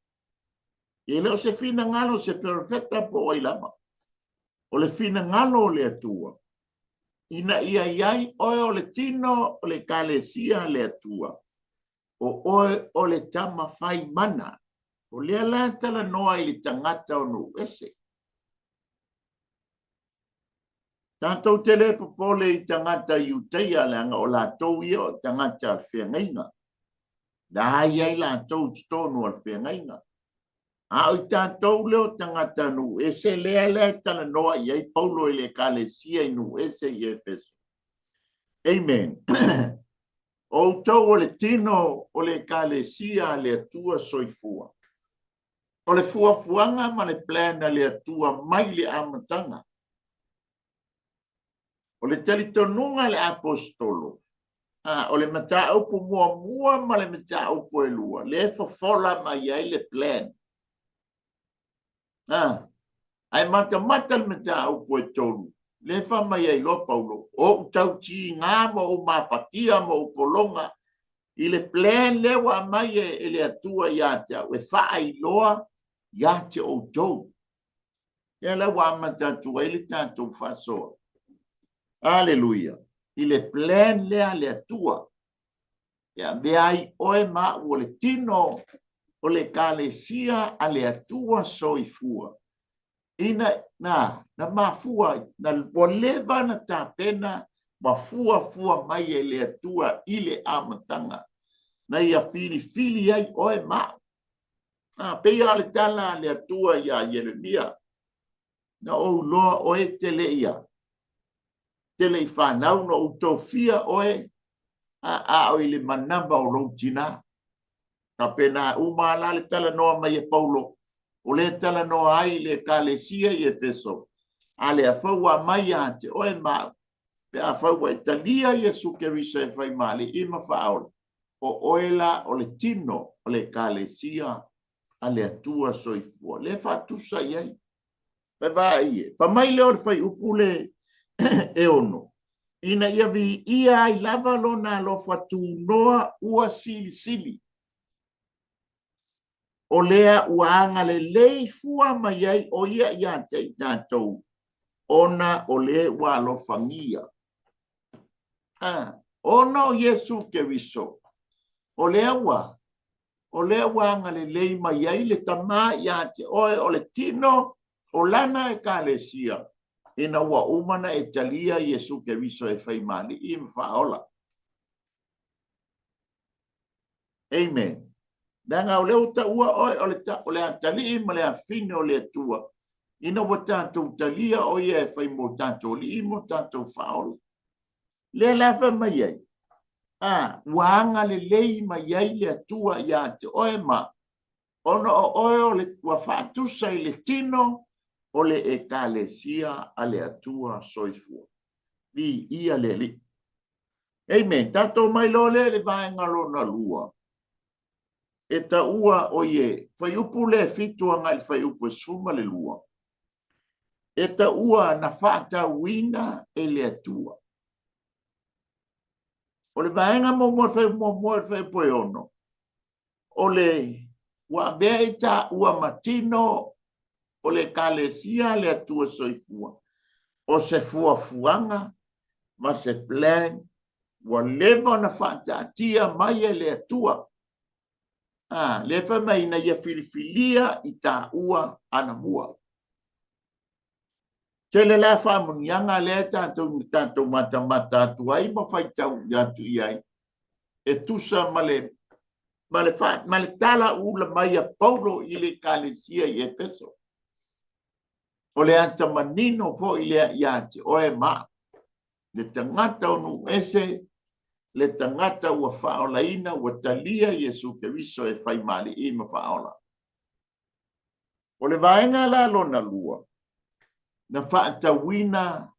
E le o se finagalo o se perofeta po o ai lava. O le finagalo o le Atua, ina ia i ai oe o le tino o le Ekalesia a le Atua, o oe o le tama fai mana. O lea la e talanoa i le tagata o nuu ese. Tatou te le popole i tagata Iutaia leaga o latou ia o tagata o le feagaiga. La i ai latou i totonu o le feagaiga. A o i tatou lea o tagata nuu ese lea lea e talanoa i ai Paulo i le ekalesia i nuu ese i Efeso. Amen. O outou o le tino o le ekalesia a le Atua soifua. O le fuafuaga ma le plan a le Atua mai le amataga. O le talitonuga a le aposetolo, a, o le mataupu muamua ma le mataupu e lua, lea e fofola mai ai le plan. A, ae matamata le mataupu e tolu, lea e fai mai ai loa Paulo, o ou tautiga ma ou mafatia ma ou pologa i le plan lea ua aumai e le Atua ia te au, e faailoa ia te outou. Lea la ua amata atu ai le tatou faasoa. Aleluia! I le plan lea a le Atua. E avea ai oe ma au o le tino o le Ekalesia a le Atua soifua. Ina na, na mafua, na, ua leva na tapena ma fuafua mai e le Atua i le amataga, na ia filifili ai oe ma au. A, pei lava o le tala a le Atua iā Ieremia, Na ou iloa oe e te le i a, te le i fanau, na ou tofia oe a, a o i le manava o lou tinā. Faapena uma la le talanoa mai e Paulo, o lea talanoa ai i le Ekalesia i Efeso, a lea foi ua aumai ia te oe ma au, pe afai ua e talia Iesu Keriso e fai ma Alii ma Faaola, o oe la o le tino o le Ekalesia a le Atua soifua. Lea e faatusa i ai. Vaai e, fai mai lea o le fuaiupu le e 6, ina ia viia ai lava lona alofa tunoa ua silisili. O lea ua agalelei fua mai ai o ia ia te i tatou, ona o le ua alofagia. Ah, ona o Iesu Keriso, o lea ua o lea ua agalelei mai ai le Tama ia te oe o le tino o lana Ekalesia, ina ua uma ona e talia Iesu Keriso e fai ma Alii ma Faaola. Amen. Leaga o lea ua taua oe o le, o le atalii ma le afine o le Atua, ina ua tatou talia o ia e fai mo tatou alii mo tatou faaola. Lea la fai mai ai, a, ua agalelei mai ai le Atua ia te oe ma ona o oe o le, ua faatusa i le tino o le Ekalesia a le Atua soifua. Viia le Alii. Amen. Tatou mai loa lea i le vaega lona lua. E taua o ie, fuaiupu lea e 7 agai i le fuaiupu e 12. E taua na faatauina e le Atua. O le vaega muamua, le fuaiupu muamua, le fuaiupu e 6, o le ua avea i taua ma tino o le Ekalesia a le Atua Soifua, o se fuafuaga ma se plan ua leva ona faataatia mai e le Atua. A, lea fai mai ina ia filifilia i taua anamua. Tele la faamuniaga lea tatou tatou matamata atu ai ma faitau atu i ai e tusa ma le ma le, fa, ma le tala ula mai a Paulo i le Ekalesia i Efeso. O le ata manino foi lea ia te oe ma le tagata o nuu ese, le tagata ua faaolaina, ua talia Iesu Keriso e fai ma Alii ma Faaola. O le vaega la lona lua, na faatauina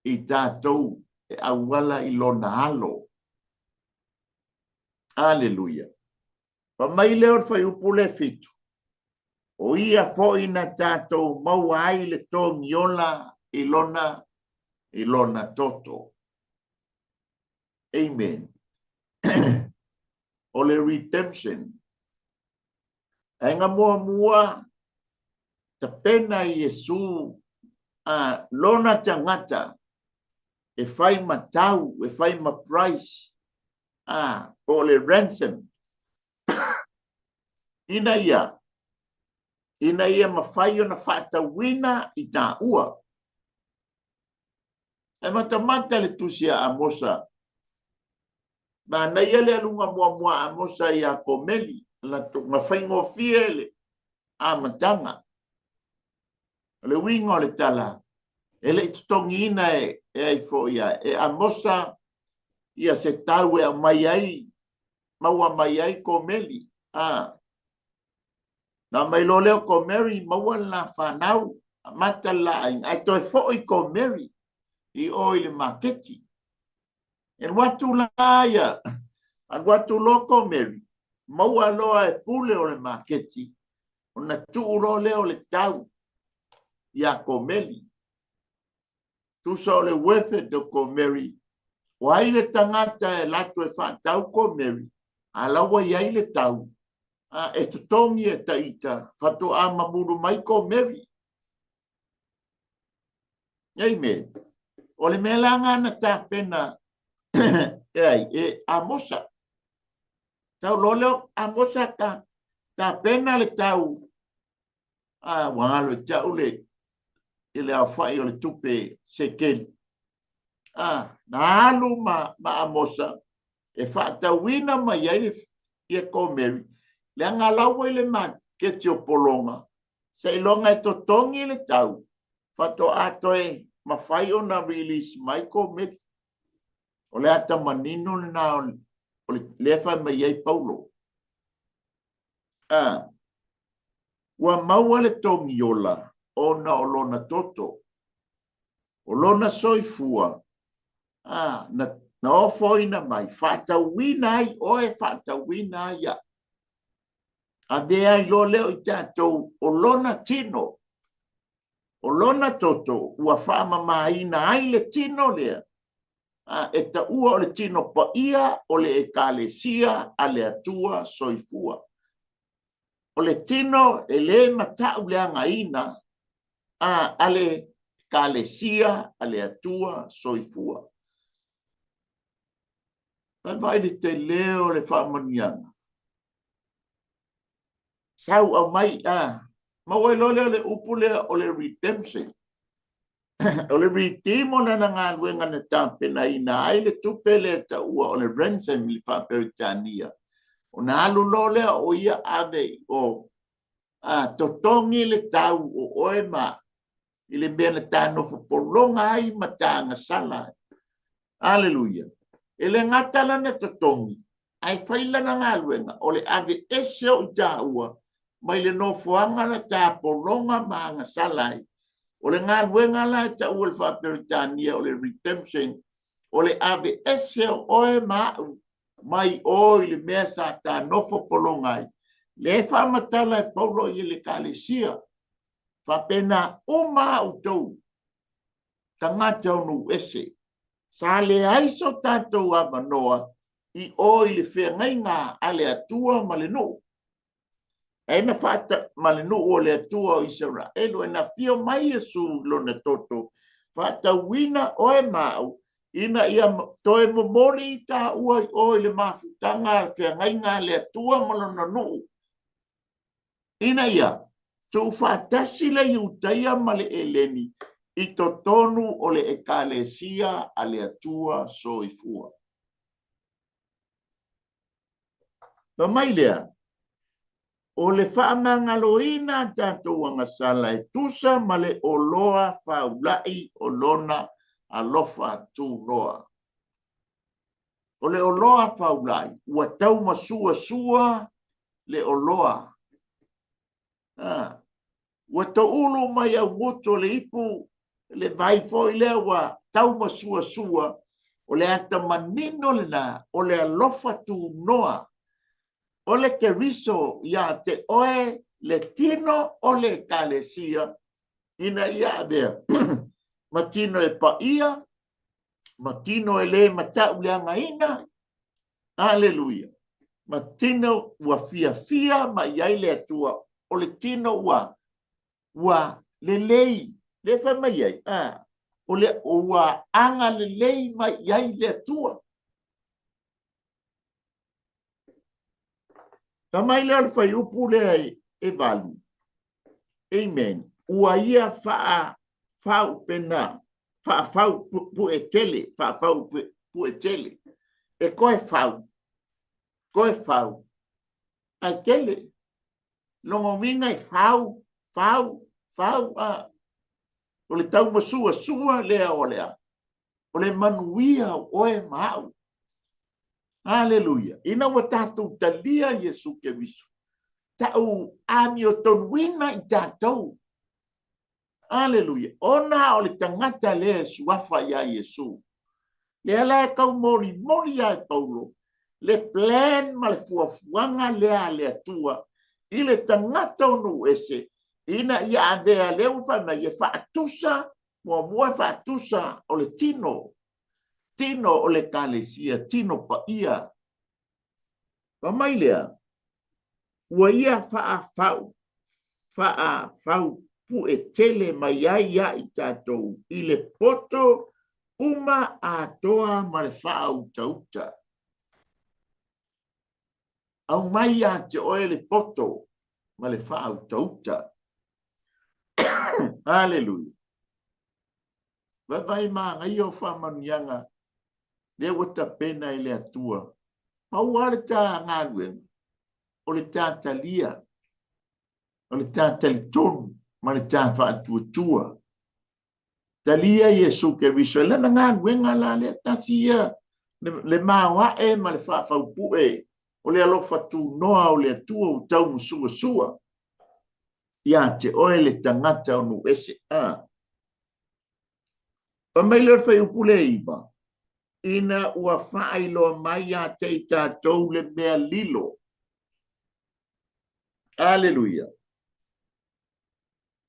i tatou e auala i lona alo. Aleluia. Fai mai lea o le fuaiupu le 7, o ia foi na tatou maua ai le togiola i lona, i lona toto. Amen. O le redemption. Vaega muamua, tapena Iesu a lona tagata e fai ma tau, e fai ma price, a po o le ransom, ina ia, ina ia mafai ona faatauina i taua. Ae matamata le tusi a Amosa. Manaia le aluga muamua a Amosa ia Komeli, na faigofie le amataga. O le uiga o le tala, e le i totogiina e ai foi e Amosa ia se tau e aumai ai, maua mai ai Komeli. Na aumai loa lea o Komeri maua le la fanau, amata le la aiga, ae toe foi Komeri i o i le maketi. E alu atu la ia, alu atu loa Komeri, maua loa e pule o le maketi, ona tuu loa lea o le tau ia Komeli. Tusa o le worth o Komeri, o ai le tagata e lato e faatau Komeri, a la ua i ai le tau, e totogi e taita, faatoa mamulu mai Komeri. Amen. O le mea la lena na tapena e ai, e Amosa. Tau loa lea Amosa ta, tapena le tau, ua galo i te au le, i le aofai o le tupe sekeli. Na alu ma Amosa e faatauina mai ai le ia Komeri, leaga la ua i le maketi o pologa, seiloga e totogi le tau, faatoa toe mafai ona release mai Komeri. O le ata manino lena o le lea fai mai ai Paulo. Ua maua le togiola ona o lona toto. O lona soifua, na ofoina mai, faatauina ai oe, faatauina ai au. Avea ai loa lea o i tatou o lona tino, o lona toto, ua faamamaina ai le tino lea, e taua o le tino paia o le ekalesia a le Atua soifua. O le tino e le matau leagaina a le ekalesia a le Atua soifua. Vaai le tele o le faamanuiaga. Sau aumai, maua ai loa lea o le upu lea o le redemption. O le redeem o lana galuega na tapenaina ai le tupe lea taua o le ransom i le faa-Peretania. Ona alu loa lea o ia ave i o, totogi le tau o oe ma i le mea na ta nofo pologa ai ma ta agasala ai. Aleluia. E le gata lana totogi, ae fai lana galuega o le ave ese o i tāua mai le nofoaga na ta pologa ma agasala ai. O le galuega la e taua i le faa-Peretania o le redemption, o le ave ese o oe ma au mai o i le mea sa ta nofo pologa ai. Le faamatala e Paulo i le ekalesia, faapena uma a outou tagata o nuu ese, sa leai so tatou avanoa i o i le feagaiga a le Atua ma le nuu. Ae na faata ma le nuu o le Atua o Isaraelu, e na fio mai Iesu i lona toto, faatauina oe ma au, ina ia toe momoli i tāua i o i le mafutaga a le feagaiga a le Atua ma lona nuu. Ina ia tuufaatasi le Iutaia ma le Eleni i totonu o le ekalesia a le Atua soifua. Fai mai lea, o le faamagaloina a tatou agasala e tusa ma le oloa faulai o lona alofa tunoa. O le oloa faulai, ua taumasuasua le oloa. Ua toulu mai augutu o le ipu, le vai foi lea ua taumasuasua, o le ata manino lena, o le alofa tunoa. O le Keriso ia te oe le tino o le ekalesia, ina ia avea ma tino e paia, ma tino e le matau leagaina. Aleluia. Ma tino ua fiafia mai ai le Atua, o le tino ua lelei, le fai mai ai, o le ua aga lelei mai ai le Atua. Fai mai lea o le fuaiupu lea e 8. Amen. Ua ia faaupena. Faafau pue tele, faafau pue tele. E koe fau, koe fau, ae tele. Lona uiga e fau, fau, fau, a. O le taumasuasua lea o le a? O le manuia o oe ma au. Aleluia. Ina ua tatou talia Iesu Keriso, tau amiotonuina i tatou. Aleluia. Ona o le tagata lea e suafa iā Iesu. Lea la e tau molimoli ia e Paulo le plan ma le fuafuaga lea a le Atua i le tagata o nuu ese ina ia avea lea ua fai mai e faatusa muamua e faatusa o le tino, tino o le Ekalesia, tino paia. Fai mai lea, ua ia faafau, faafau pue tele mai ai ia i tatou i le poto uma atoa ma le faautauta. Aumai ia te oe le poto ma le faautauta. Aleluia. Vaivai manaia o faamanuiaga lea ua tapena e le Atua. Pau lava le ta galuega, o le ta talia, o le ta talitonu ma le ta faatuatua. Talia Iesu Keriso i lana galuega la lea, tasi ia le maoae ma le faafaupue o le alofa tunoa o le Atua ua taumasuasua ia te oe le tagata o nuu ese. A. Fai mai lea o le fuaiupu le 9, ina ua faailoa mai ia te i tatou le mea lilo. Aleluia.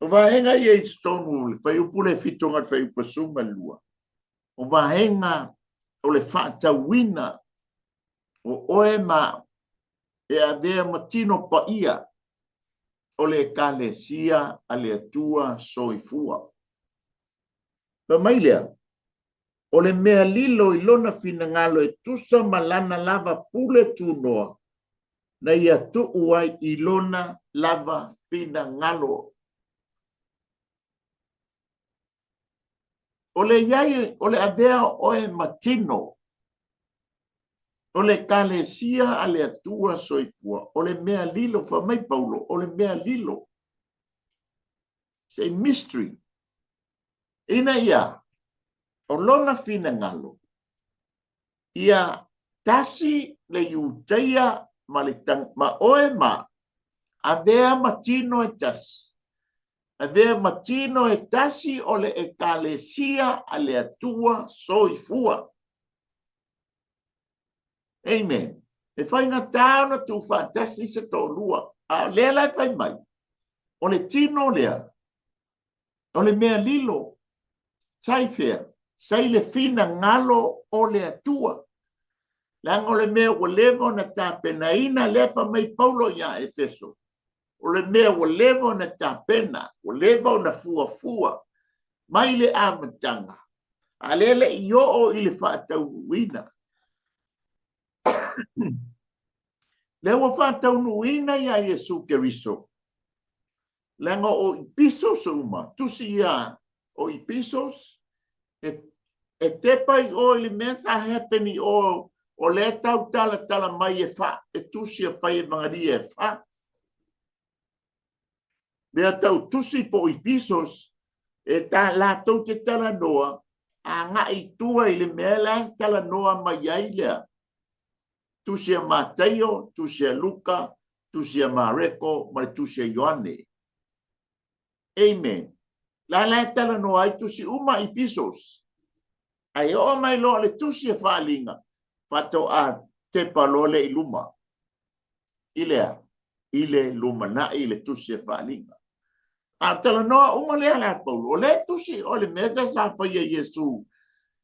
O vaega ia i totonu o le fuaiupu le 7 agai le fuaiupu 12, o vaega o le faatauina o oe ma au e avea ma tino paia o le Ekalesia a le Atua Soifua. Fai mai lea, o le mea lilo i lona finagalo e tusa ma lana lava pule tunoa, na ia tuu ai i lona lava finagalo. O le iai, o le avea o oe ma tino o le Ekalesia a le Atua Soifua, o le mea lilo, fai mai Paulo, o le mea lilo. It's a mystery. Ina ia, o lona finagalo, ia tasi le Iutaia ma, le, ma oe ma avea ma tino e tasi. Avea ma tino e tasi o le Ekalesia a le Atua Soifua. Amen. E faigata ona tuufaatasi se toalua. A o lea la e fai mai, o le tino lea, o le mea lilo, sa i fea? Sa i le finagalo o le Atua. Leaga o le mea ua leva ona tapenaina, lea fai mai Paulo ia Efeso, o le mea ua leva ona tapena, ua leva ona fuafua mai le amataga, a lea le i oo i le faataunuuina. Lea ua faataunuuina ia Iesu Keriso, leaga o Ipisos uma, tusi ia o Ipisos, e, e tepa i o i le mea sa happen i o, o lea tau talatala mai e fa, e tusi e fai evagalia e fa. Mea tau tusi po o Ipisos, e ta latou te talanoa, agai i tua i le mea la e talanoa mai ai lea. Tusi a Mataio, tusi a Luka, tusi a Mareko, ma le tusi a Ioane. Amen. La la e talanoa ai tusi uma Ipisos. Ae oo mai loa le tusi e faaliga, faatoa tepa loa lea i luma. I le a? I le lumanai i le tusi e faaliga. A talanoa uma lea le a Paulo, o lea tusi o le mea lea sa faia Iesu,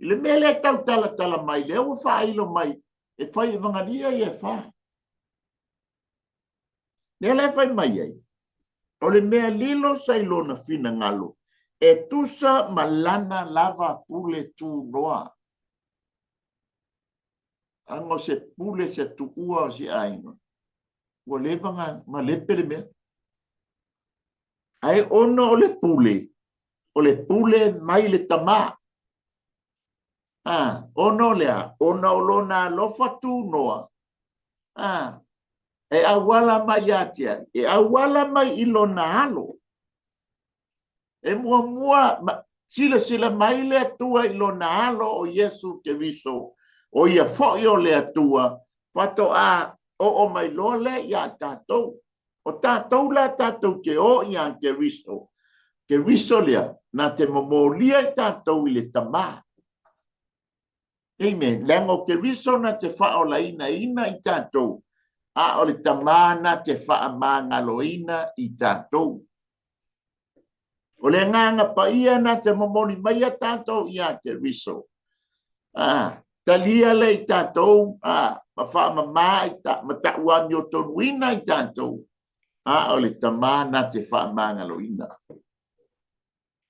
i le mea lea tau talatala mai, lea ua faailo mai, e fai evagalia ia e fa. Lea la e fai mai ai, o le mea lilo sa i lona finagalo, e tusa ma lana lava pule tunoa. Aga o se pule se tuua o se aiga, ua leva malepe le mea. Ae ona o le pule, o le pule mai le tamā. A, ona o le a? Ona o lona alofa tunoa, a, e auala mai ia te ai, e auala mai i lona alo. E muamua silasila mai le Atua i lona alo o Iesu Keriso, o ia foi o le Atua, faatoa oo mai loa lea ia tatou. O tatou la tatou te o ia Keriso. Keriso lea, na te momolia i tatou i le Tamā. Amen. Leaga o Keriso na te faaolaina ina i tatou, a o le Tamā na te faamagaloina i tatou. O le agaga paia na te momoli mai a tatou ia Keriso. Talia le i tatou, ma faamama i ta, ma tauamiotonuina i tatou, a o le Tamā na te faamagaloina.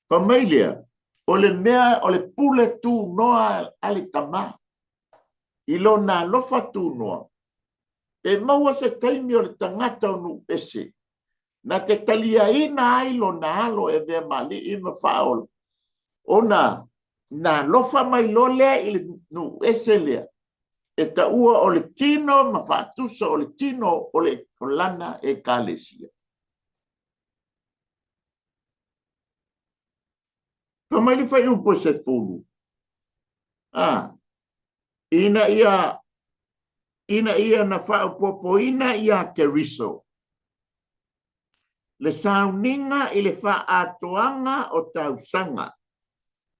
Fa mai lea, o le mea o le pule tunoa a le Tamā, i lona alofa tunoa, e maua se taimi o le tagata o nuu ese, na te taliaina ai lona alo e avea ma alii ma faaola, ona na alofa mai loa lea i le nuu ese lea, e taua o le tino ma faatusa o le tino o le o lana ekalesia. Fa mai le fuaiupu e 10, ina ia na faaopoopoina ia Keriso le sauniga i le faaatoaga o tausaga,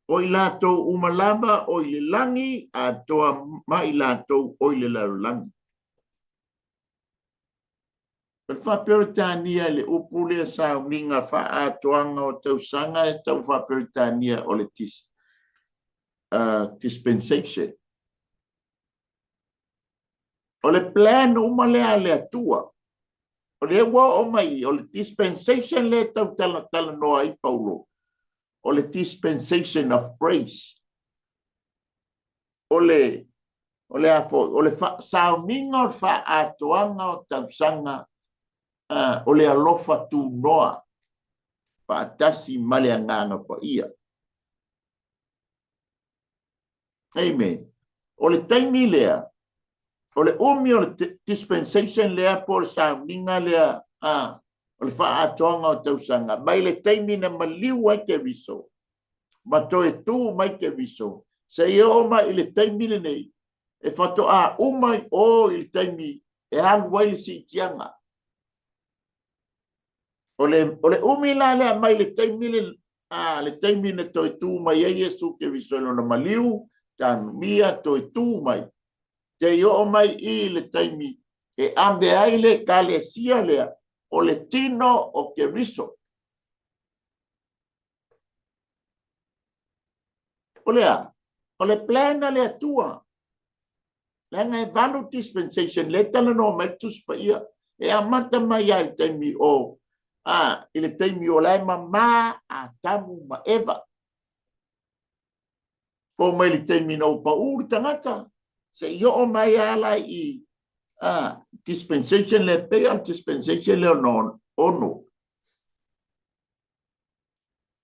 o i latou uma lava o i le lagi atoa ma i latou o i le lalolagi. O le faa-Peretania le upu lea sauniga faaatoaga o tausaga e tau faa-Peretania o le dispensation. O le plan uma lea a le Atua, o lea ua oo mai, o le dispensation lea tau talanoa ai Paulo, o le dispensation of grace. O le a foi, o le sauniga o le faaatoaga o tausaga, o le alofa tunoa faatasi ma le agaga paia. Amen. O le taimi lea, o le umi o le dispensation lea po o le sauniga lea, o le faaatoaga o tausaga, mai le taimi na maliu ai Keriso, ma toe tu mai Keriso, seia oo mai i le taimi lenei, e faatoa uma i o i le taimi e alu ai le siitiaga. O le umi la lea mai le taimi le taimi na toe tu mai ai Iesu Keriso i lona maliu, tanumia, toe tu mai, te i oo mai i le taimi e ave ai le ekalesia lea o le tino o Keriso. O le a? O le plan a le Atua. Leaga e 8 dispensation le talanoa mai le Tusi Paia. E amata mai ai le taimi o i le taimi o la e mamā Atamu ma Eva. Po mai le taimi na upau le tagata, se i oo mai ala i dispensation le pei o le dispensation le ono.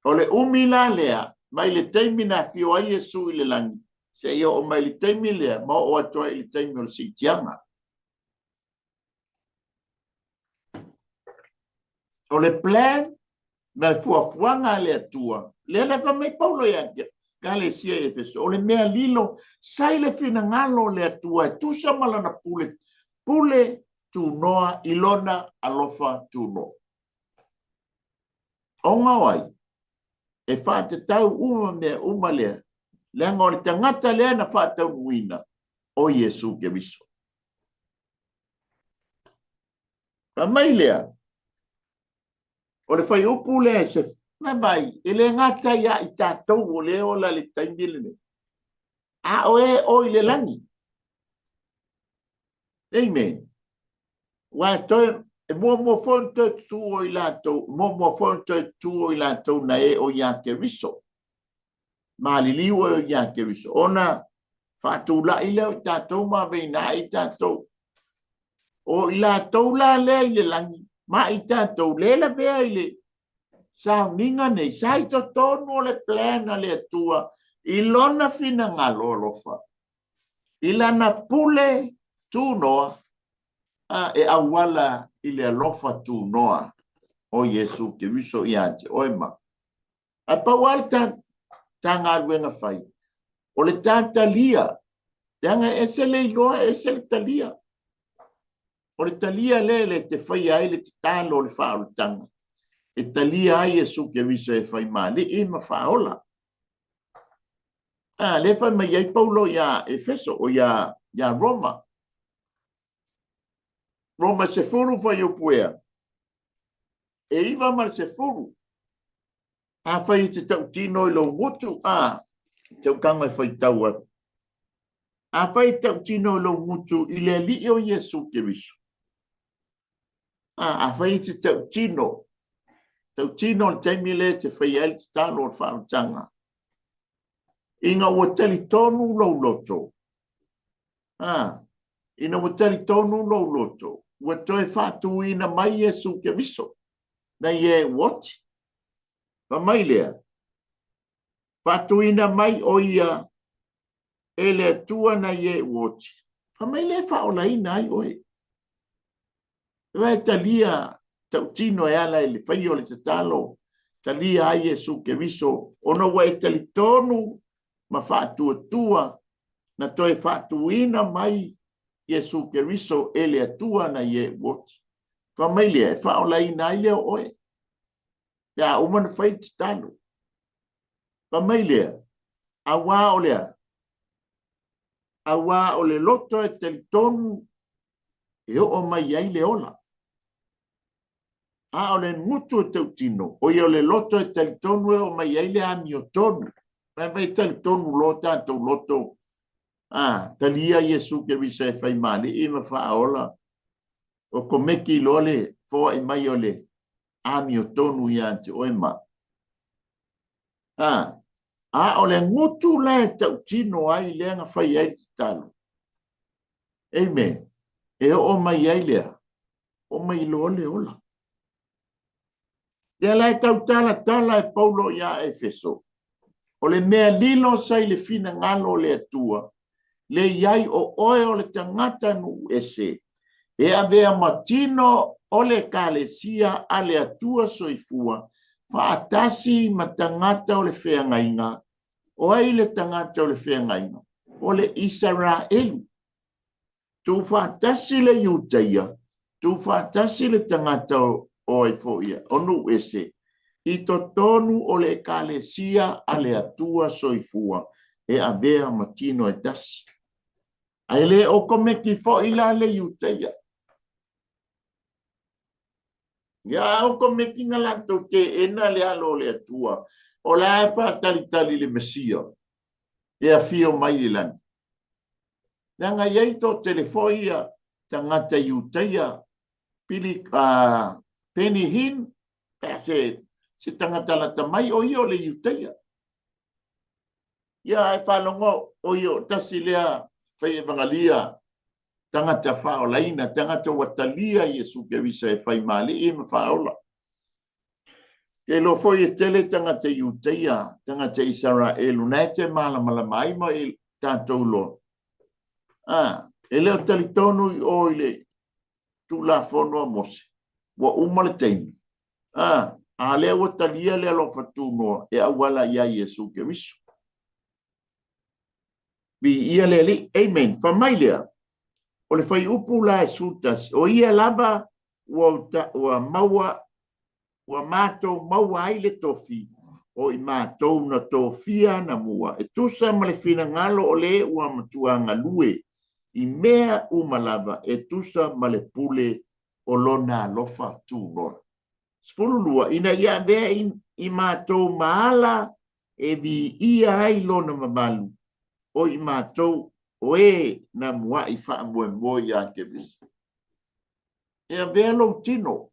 O le umi la lea, mai le taimi na afio ai Iesu i le lagi, se i oo mai le taimi lea, ma oo atu ai i le taimi o le siitiaga. O le plan, ma le fuafuaga a le Atua, lea le fai mai Paulo ia te Ekalesia i Efeso, o le mea lilo, sai le finagalo o le Atua e tusa ma lana pule, pule tunoa i lona alofa tunoa. Ona o ai, e faatatau uma mea uma lea, leaga o le tagata lea na faataunuuina o Iesu Keriso. Fa mai lea, o le fuaiupu lea se mai, e le gata ia i tatou o le ola le taimi lenei, a o e o i le lagi. Amen. Ua toe, e muamua foi ona toe tutu o i latou, muamua foi ona toe tutu o i latou na e o ia Keriso. Maliliu e o ia Keriso. Ona faatulai lea o i tatou ma aveina ai i tatou. O i latou la lea i le lagi, ma i tatou le lavea i le sauniga nei, sa i totonu o le plan a le Atua, I lona finagalo alofa, i lana pule tunoa, a e auala i le alofa tunoa o Iesu Keriso ia te oe ma. Ae pau lava le ta, ta galuega fai, o le ta talia, leaga e ese le iloa, e ese le talia. O le talia lea le te faia ai le tatalo o le faaolataga, e talia ai Iesu Keriso e fai ma Alii ma Faaola. A, lea fai mai ai Paulo iā Efeso, o iā, iā Roma. Roma 10 fuaiupu ea? E 9 ma le 10. Afai e te tautino i lou gutu, a, te utaga e faitau atu. Afai e tautino i lou gutu i le Alii o Iesu Keriso. A, afai e te tautino, tautino le taimi lea e te faia ai le tatalo o le faaolataga. Ina ua talitonu lou loto, a, ina ua talitonu lou loto, ua toe faatuina mai Iesu Keriso, nai e ua oti. Fai mai lea, faatuina mai o ia e le Atua nai e ua oti. Fai mai lea e faaolaina ai oe. E talia tautino e ala i le faia o le tatalo, talia ai Iesu Keriso, ona ua e talitonu ma faatuatua na toe faatuina mai Iesu Keriso e le Atua nai e ua oti. Fai mai lea, e faaolaina ai lea o oe. Pe a uma na fai le tatalo. Fai mai lea, auā o le a? Auā o le loto e talitonu e oo mai ai le ola. A o le gutu e tautino, o ia o le loto e talitonu e oo mai ai le amiotonu. Fai mai talitonu loa tatou loto, a, talia Iesu Keriso e fai ma Alii ma Faaola, o komeki loa le foai mai o le amiotonu ia te oe ma. A, a o le gutu la e tautino ai lea na fai ai le tatalo. Amen. E oo mai ai lea, oo mai loa le ola. Lea la e tautalatala e Paulo iā Efeso, o le mea lilo sa i le finagalo o le Atua, le i ai o oe o le tagata nuu ese, e avea ma tino o le Ekalesia a le Atua soifua, faatasi ma tagata o le feagaiga. O ai le tagata o le feagaiga? O le Isaraelu. Tuufaatasi le Iutaia, tuufaatasi le tagata o ai foi ia, o nuu ese, i totonu o le Ekalesia a le Atua soifua e avea ma tino e tasi. Ae le o komeki foi la le Iutaia. Ia a o komeki na latou teena le alo o le Atua, o la e faatalitali le Mesia e afio mai i le lagi. Leaga e i ai toatele foi ia tagata Iutaia, pili, Benny Hinn, se, se tagata lata mai, o ia o le Iutaia. Ia, ae faalogo, o ia o tasi lea fai evagalia, tagata faaolaina, tagata ua talia Iesu Keriso e fai ma Alii ma Faaola. Ke iloa foi e tele tagata Iutaia, tagata Isaraelu, na e te malamalama ai ma i tatou loa. A, e le o talitonu i o i le Tulafono a Mose, ua uma le taimi. A, a lea ua talia le alofa tunoa e auala iā Iesu Keriso. Viia le Alii. Amen. Fai mai lea, o le fuaiupu la e 11, o ia lava ua, ua maua, ua matou maua ai le tofi, o i matou na tofia anamua, e tusa ma le finagalo o le ua matua galue i mea uma lava e tusa ma le pule o lona alofa tunoa. 12, ina ia avea i, i matou ma ala e viia ai lona mamalu, o i matou o e na muaʻi faamoemoe iā Keriso. E avea lou tino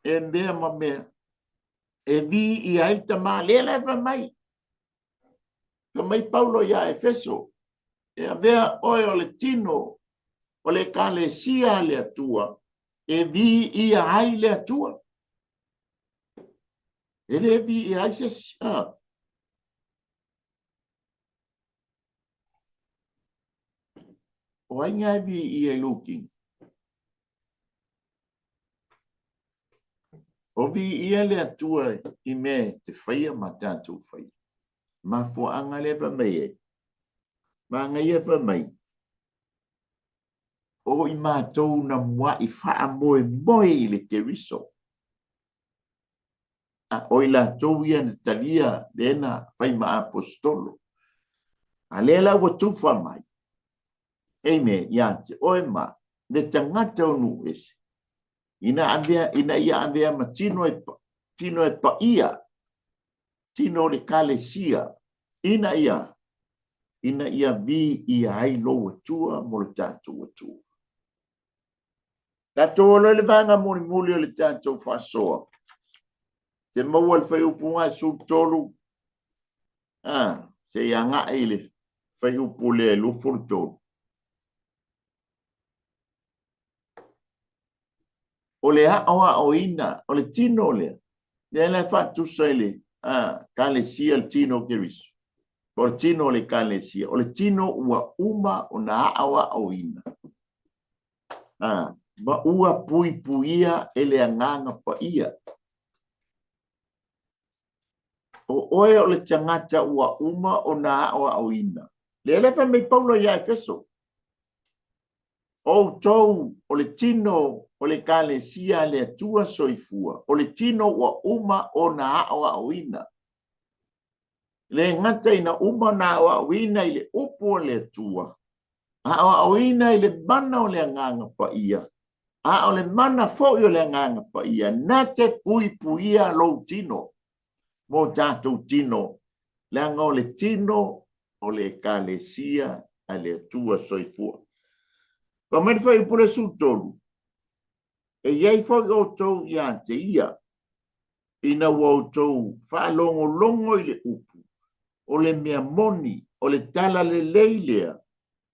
e mea ma mea e viia ai le Tama. Lea la e fai mai, fai mai Paulo iā Efeso, e avea oe o le tino o le Ekalesia a le Atua e viia ai le Atua. E le viia ai se isi. O ai na e viia i lou tino? O viia le Atua i mea e te faia ma tatou faia. Mafuaaga lea fai mai ai. Manaia fai mai, o i matou na mua'i faamoemoe i le Keriso. A o i latou ia na talia lea na fai ma aposetolo. A lea la ua tufa mai, amen, ia te oe ma le tagata o nuu ese, ina avea, ina ia avea ma tino e, tino e paia, tino o le kalesia, ina ia, ina ia viia ai lou Atua mo le tatou Atua. Tatou alo i le vaega mulimuli o le tatou faasoa. Te maua le fuaiupu 13, a, se i agai i le fuaiupu lea 23. O le aoaoina, o le tino lea, lea la e faatusa i le kalesia le tino o Keriso. O le tino o le kalesia, o le tino ua uma ona aoaoina. Ma ua puipuia e le Agaga Paia. O oe o le tagata ua uma ona aoaoina. Lea la fai mai Paulo ia Efeso. Outou o le tino o le kalesia a le Atua soifua, o le tino ua uma ona aoaoina. Le gata ina uma ona aoaoina i le upu o le Atua, aoaoina i le mana o le Agaga Paia, a o le mana foi o le Agaga Paia, na te puipuia lou tino, mo tatou tino, leaga o le tino o le Ekalesia a le Atua soifua. Fai mai le fuaiupu le 13, e i ai foi outou ia te ia, ina ua outou faalogologo i le upu, o le mea moni, o le tala lelei lea,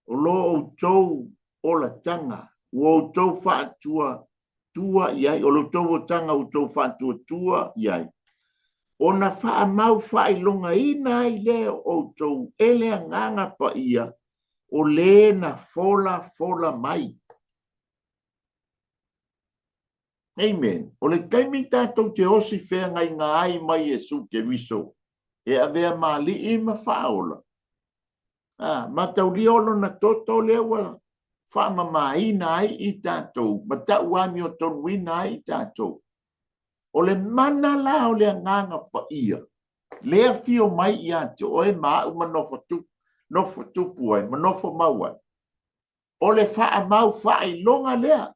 o lo outou olataga, ua outou faatuatua i ai, o lo outou olataga ua outou faatuatua i ai, ona faamau faailogaina ai lea o outou e le Agaga Paia, o le na folafola mai. Amen. O le taimi tatou te osi feagaiga ai mai Iesu Keriso, e avea ma alii ma faaola. A, mataulia o lona toto lea ua faamamaina ai i tatou, ma tau amiotonuina ai i tatou. O le mana la o le Agaga Paia, lea fio mai ia te oe ma au ma nofo tupu, nofo tupu ai, ma nofo mau ai. O le faamau faailoga lea.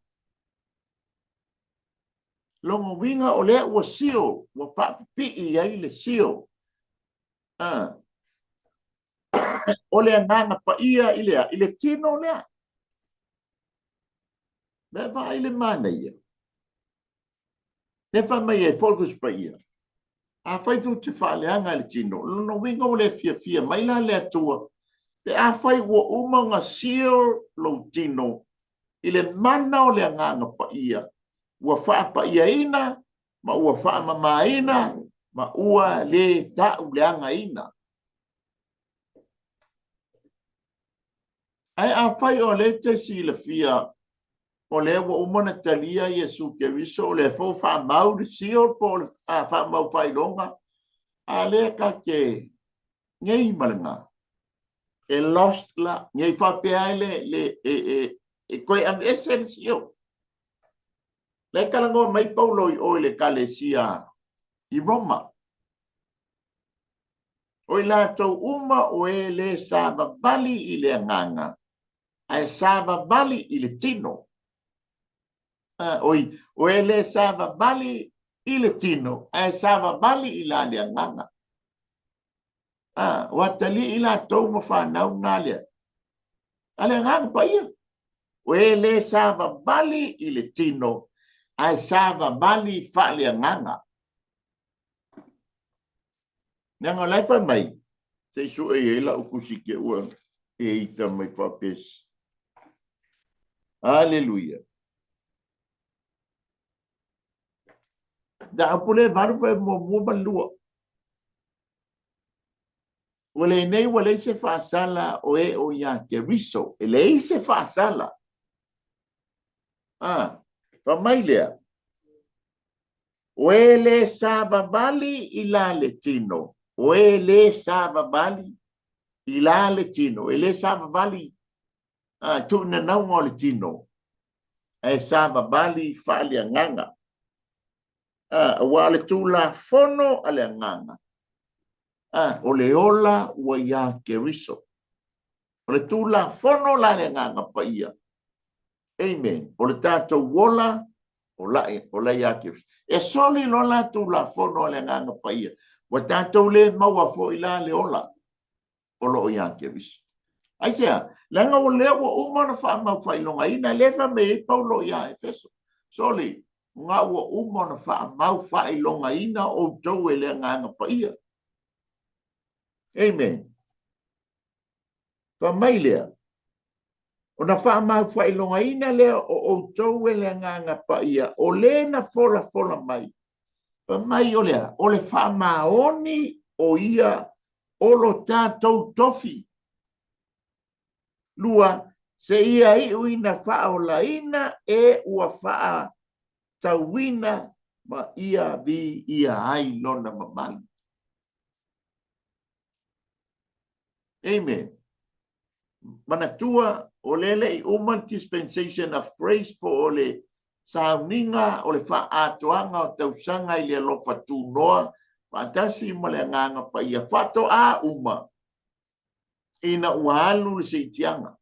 Lona uiga o lea ua sio, ua faapipii ai le sio. O le Agaga Paia i le, i le tino lea. Lea vaai le manaia. Lea fai mai ai foi le Tusi Paia, afai tou te faaleaga i le tino, o lona uiga ua le fiafia mai la le Atua, pe afai ua uma ona seal lou tino i le mana o le Agaga Paia, ua faapaiaina ma ua faamamaina ma ua le tauleagaina. Ae afai o lea e te silafia o lea ua uma ona talia Iesu Keriso, o lea foi ua faamau le seal po o le faamau faailoga, a lea ta te nei ma le na. E lost la, nei faapea ai le, le e, e, e toe aveese le seal. La e talanoa mai Paulo i o i le kalesia i Roma. O i latou uma o e le savavali i le agaga, ae savavali i le tino. Oi, o e le savavali i le tino, ae savavali i la le agaga. O atalii latou ma fanau na lea. A le Agaga Paia. O e le savavali i le tino, ae savavali faaleagaga. Leaga o la e fai mai, se i sue i ai lau tusi te ua e ita mai faapesi. Aleluia. Da upu le valu fai muamua ma le lua. Ua lenei ua leai se faasala o e o iā Keriso. E leai se faasala. A, fai mai lea, o e le savavali i la le tino, o e le savavali i la le tino, e le savavali a, tuunanauga o le tino, ae savavali faaleagaga. A, aua o le Tulafono a le Agaga, a, o le ola ua iā Keriso. O le Tulafono la le Agaga Paia. Amen. O le tatou ola, o la, o la iā Keriso. E soli loa la Tulafono a le Agaga Paia, ua tatou le maua foi la le ola o lo o iā Keriso. Aisea? Leaga o lea ua uma ona faamau faailogaina, lea e fai mai ai Paulo iā Efeso. Soli, ga ua uma ona faamau faailogaina outou e le Agaga Paia. Amen. Fai mai lea, ona faamau faailogaina lea o outou e le Agaga Paia, o le na folafola mai. Fai mai o lea, o le faamaoni o ia o lo tatou tofi. Lua, seia iu ina faaolaina e ua faatauina ma ia viia ai lona mamalu. Amen. Manatua, o lea le i uma le dispensation of grace po o le sauniga o le faaatoaga o tausaga i le alofa tunoa faatasi ma le Agaga Paia faatoa uma ina ua alu le seitiaga.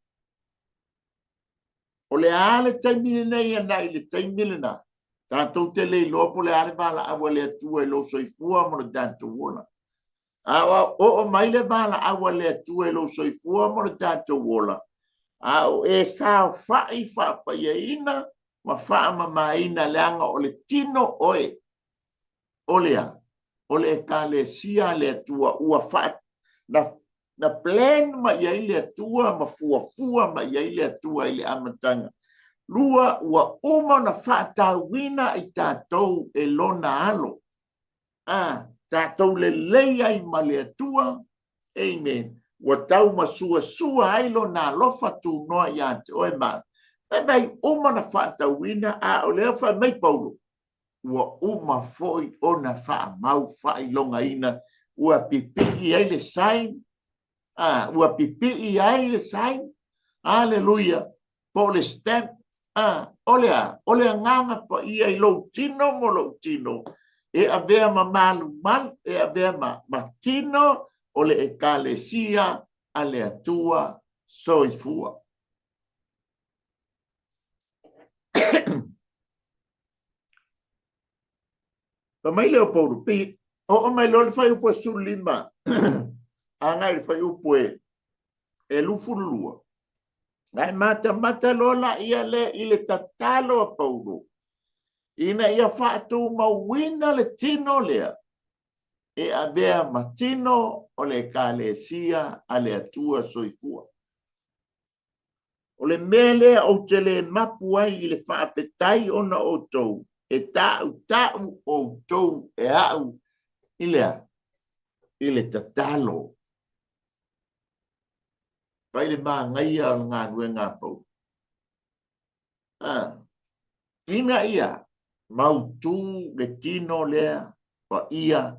O le a le taimi lenei agai i le taimi lena, tatou te le iloa po o le a le valaau a le Atua i lou soifua ma lo tatou ola. A oo mai le valaau a le Atua i lou soifua ma lo tatou ola, a o e saofai faapaiaina ma faamamaina, leaga o le tino oe, o le a? O le Ekalesia a le Atua ua faa, na, na plan mai ai le Atua ma fuafua mai ai le Atua i le amataga. Lua, ua uma ona faatauina i tatou e lona alo. A, tatou lelei ai ma le Atua, amen, ua tau masuasua ai lona alofa tunoa ia te oe ma au. Vaivai uma ona faatauina, a o lea fai mai Paulo, ua uma foi ona faamau faailogaina, ua pipii ai le sign, a, ua pipii ai le sign, aleluia, po o le stamp, a, o le a? O le Agaga Paia i lou tino mo lou tino, e avea ma malumalu, e avea ma, ma tino o le Ekalesia a le Atua soifua. Fai mai lea o Paulo, pei oo mai loa le fuaiupu e 15 agai i le fuaiupu e 22. Ae matamata loa laia lea i le tatalo a Paulo ina ia faatumauina le tino lea e avea ma tino o le Ekalesia a le Atua soifua. O le mea lea ou te le mapu ai i le faafetai ona o outou, e tautau outou e au i le a? I le tatalo. Fai le māgaia o le galuega a Paulo. A, ina ia mautū le tino lea paia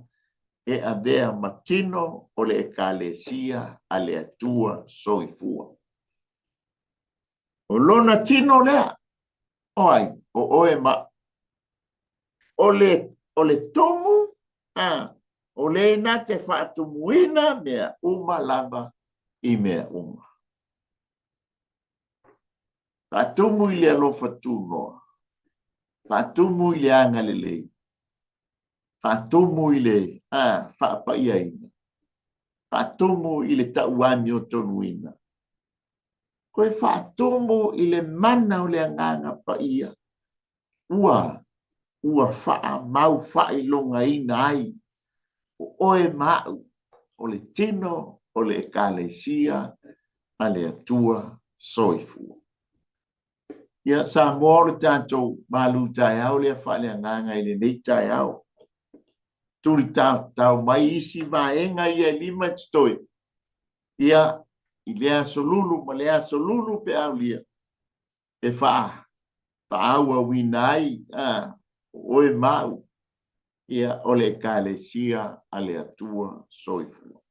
e avea ma tino o le Ekalesia a le Atua soifua. O lona tino lea, o ai? O oe ma au. O le, o le tumu, a, o le na te faatumuina mea uma lava i mea uma. Faatumu i le alofa tunoa. Faatumu i le agalelei. Faatumu i le faapaiaina. Faatumu i le tauamiotonuina. Toe faatumu i le mana o le Agaga Paia ua ua faamau faailogaina ai o oe ma au o le tino o le Ekalesia a le Atua soifua. Ia, Samoa, o le tatou malu taeao lea faaleagaga i lenei taeao. Tuli taotao mai isi vaega ia e lima e totoe. Ia, i lea aso lulu ma lea aso lulu pe aulia, e faaauauina ai o oe ma au, ia, o le Ekalesia a le Atua soifua.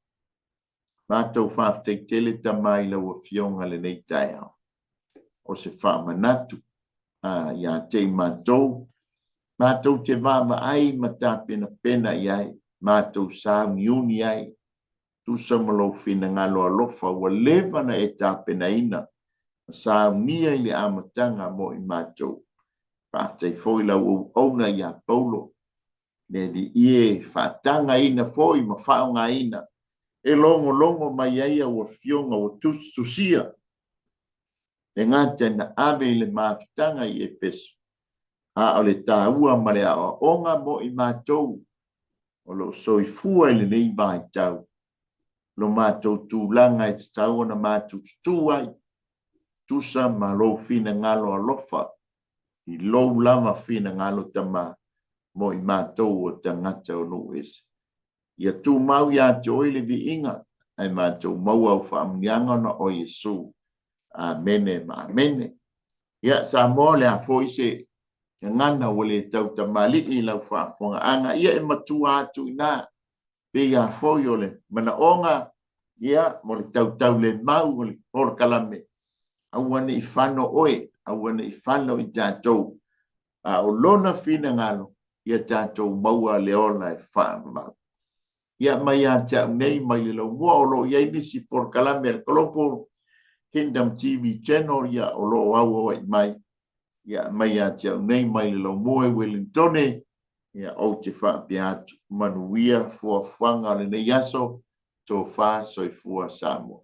Matou faafetai tele Tama i lau Afioga lenei taeao. O se faamanatu ia te i matou, matou te vaavaai ma tapenapena i ai, matou sauniuni ai, tusa ma lou finagalo alofa ua leva na e tapenaina ma saunia i le amataga mo i matou. Faafetai foi lau auauna ia Paulo, le Alii e faatagaina foi ma faaaogaina e logologo mai ai au afioga ua tusitusia e gata na ave i le mafutaga i Efeso, a o le taua ma le aoaoga mo i matou o lo o soifua i lenei vaitau, lo matou tulaga e tatau ona matou tutū ai, tusa ma lou finagalo alofa, i lou lava finagalo Tama mo i matou o tagata o nuu ese. Ia tumau ia te oe le viiga, ae matou maua au faamanuiaga ona o Iesu. Amene ma amene. Ia, Samoa, o le a foi se gagana ua le tautamalii i lau faafofogaaga, ia e matua atu i ina, pei lava foi o le manaoga, ia, mo le tautaulemau o le polokalame, aua ne i fano oe, aua ne i fano i tatou, a o lona finagalo, ia tatou maua le ola e faavavau. Ia, mai ia te au nei, mai le laumua, o lo o i ai nisi polokalame a le Global Kingdom TV Channel, ia, o lo o auauai mai, ia, mai ia te au nei, mai le laumua i Wellingtone, ia, ou te faapea atu, manuia fuafuaga o lenei aso, tofa soifua Samoa.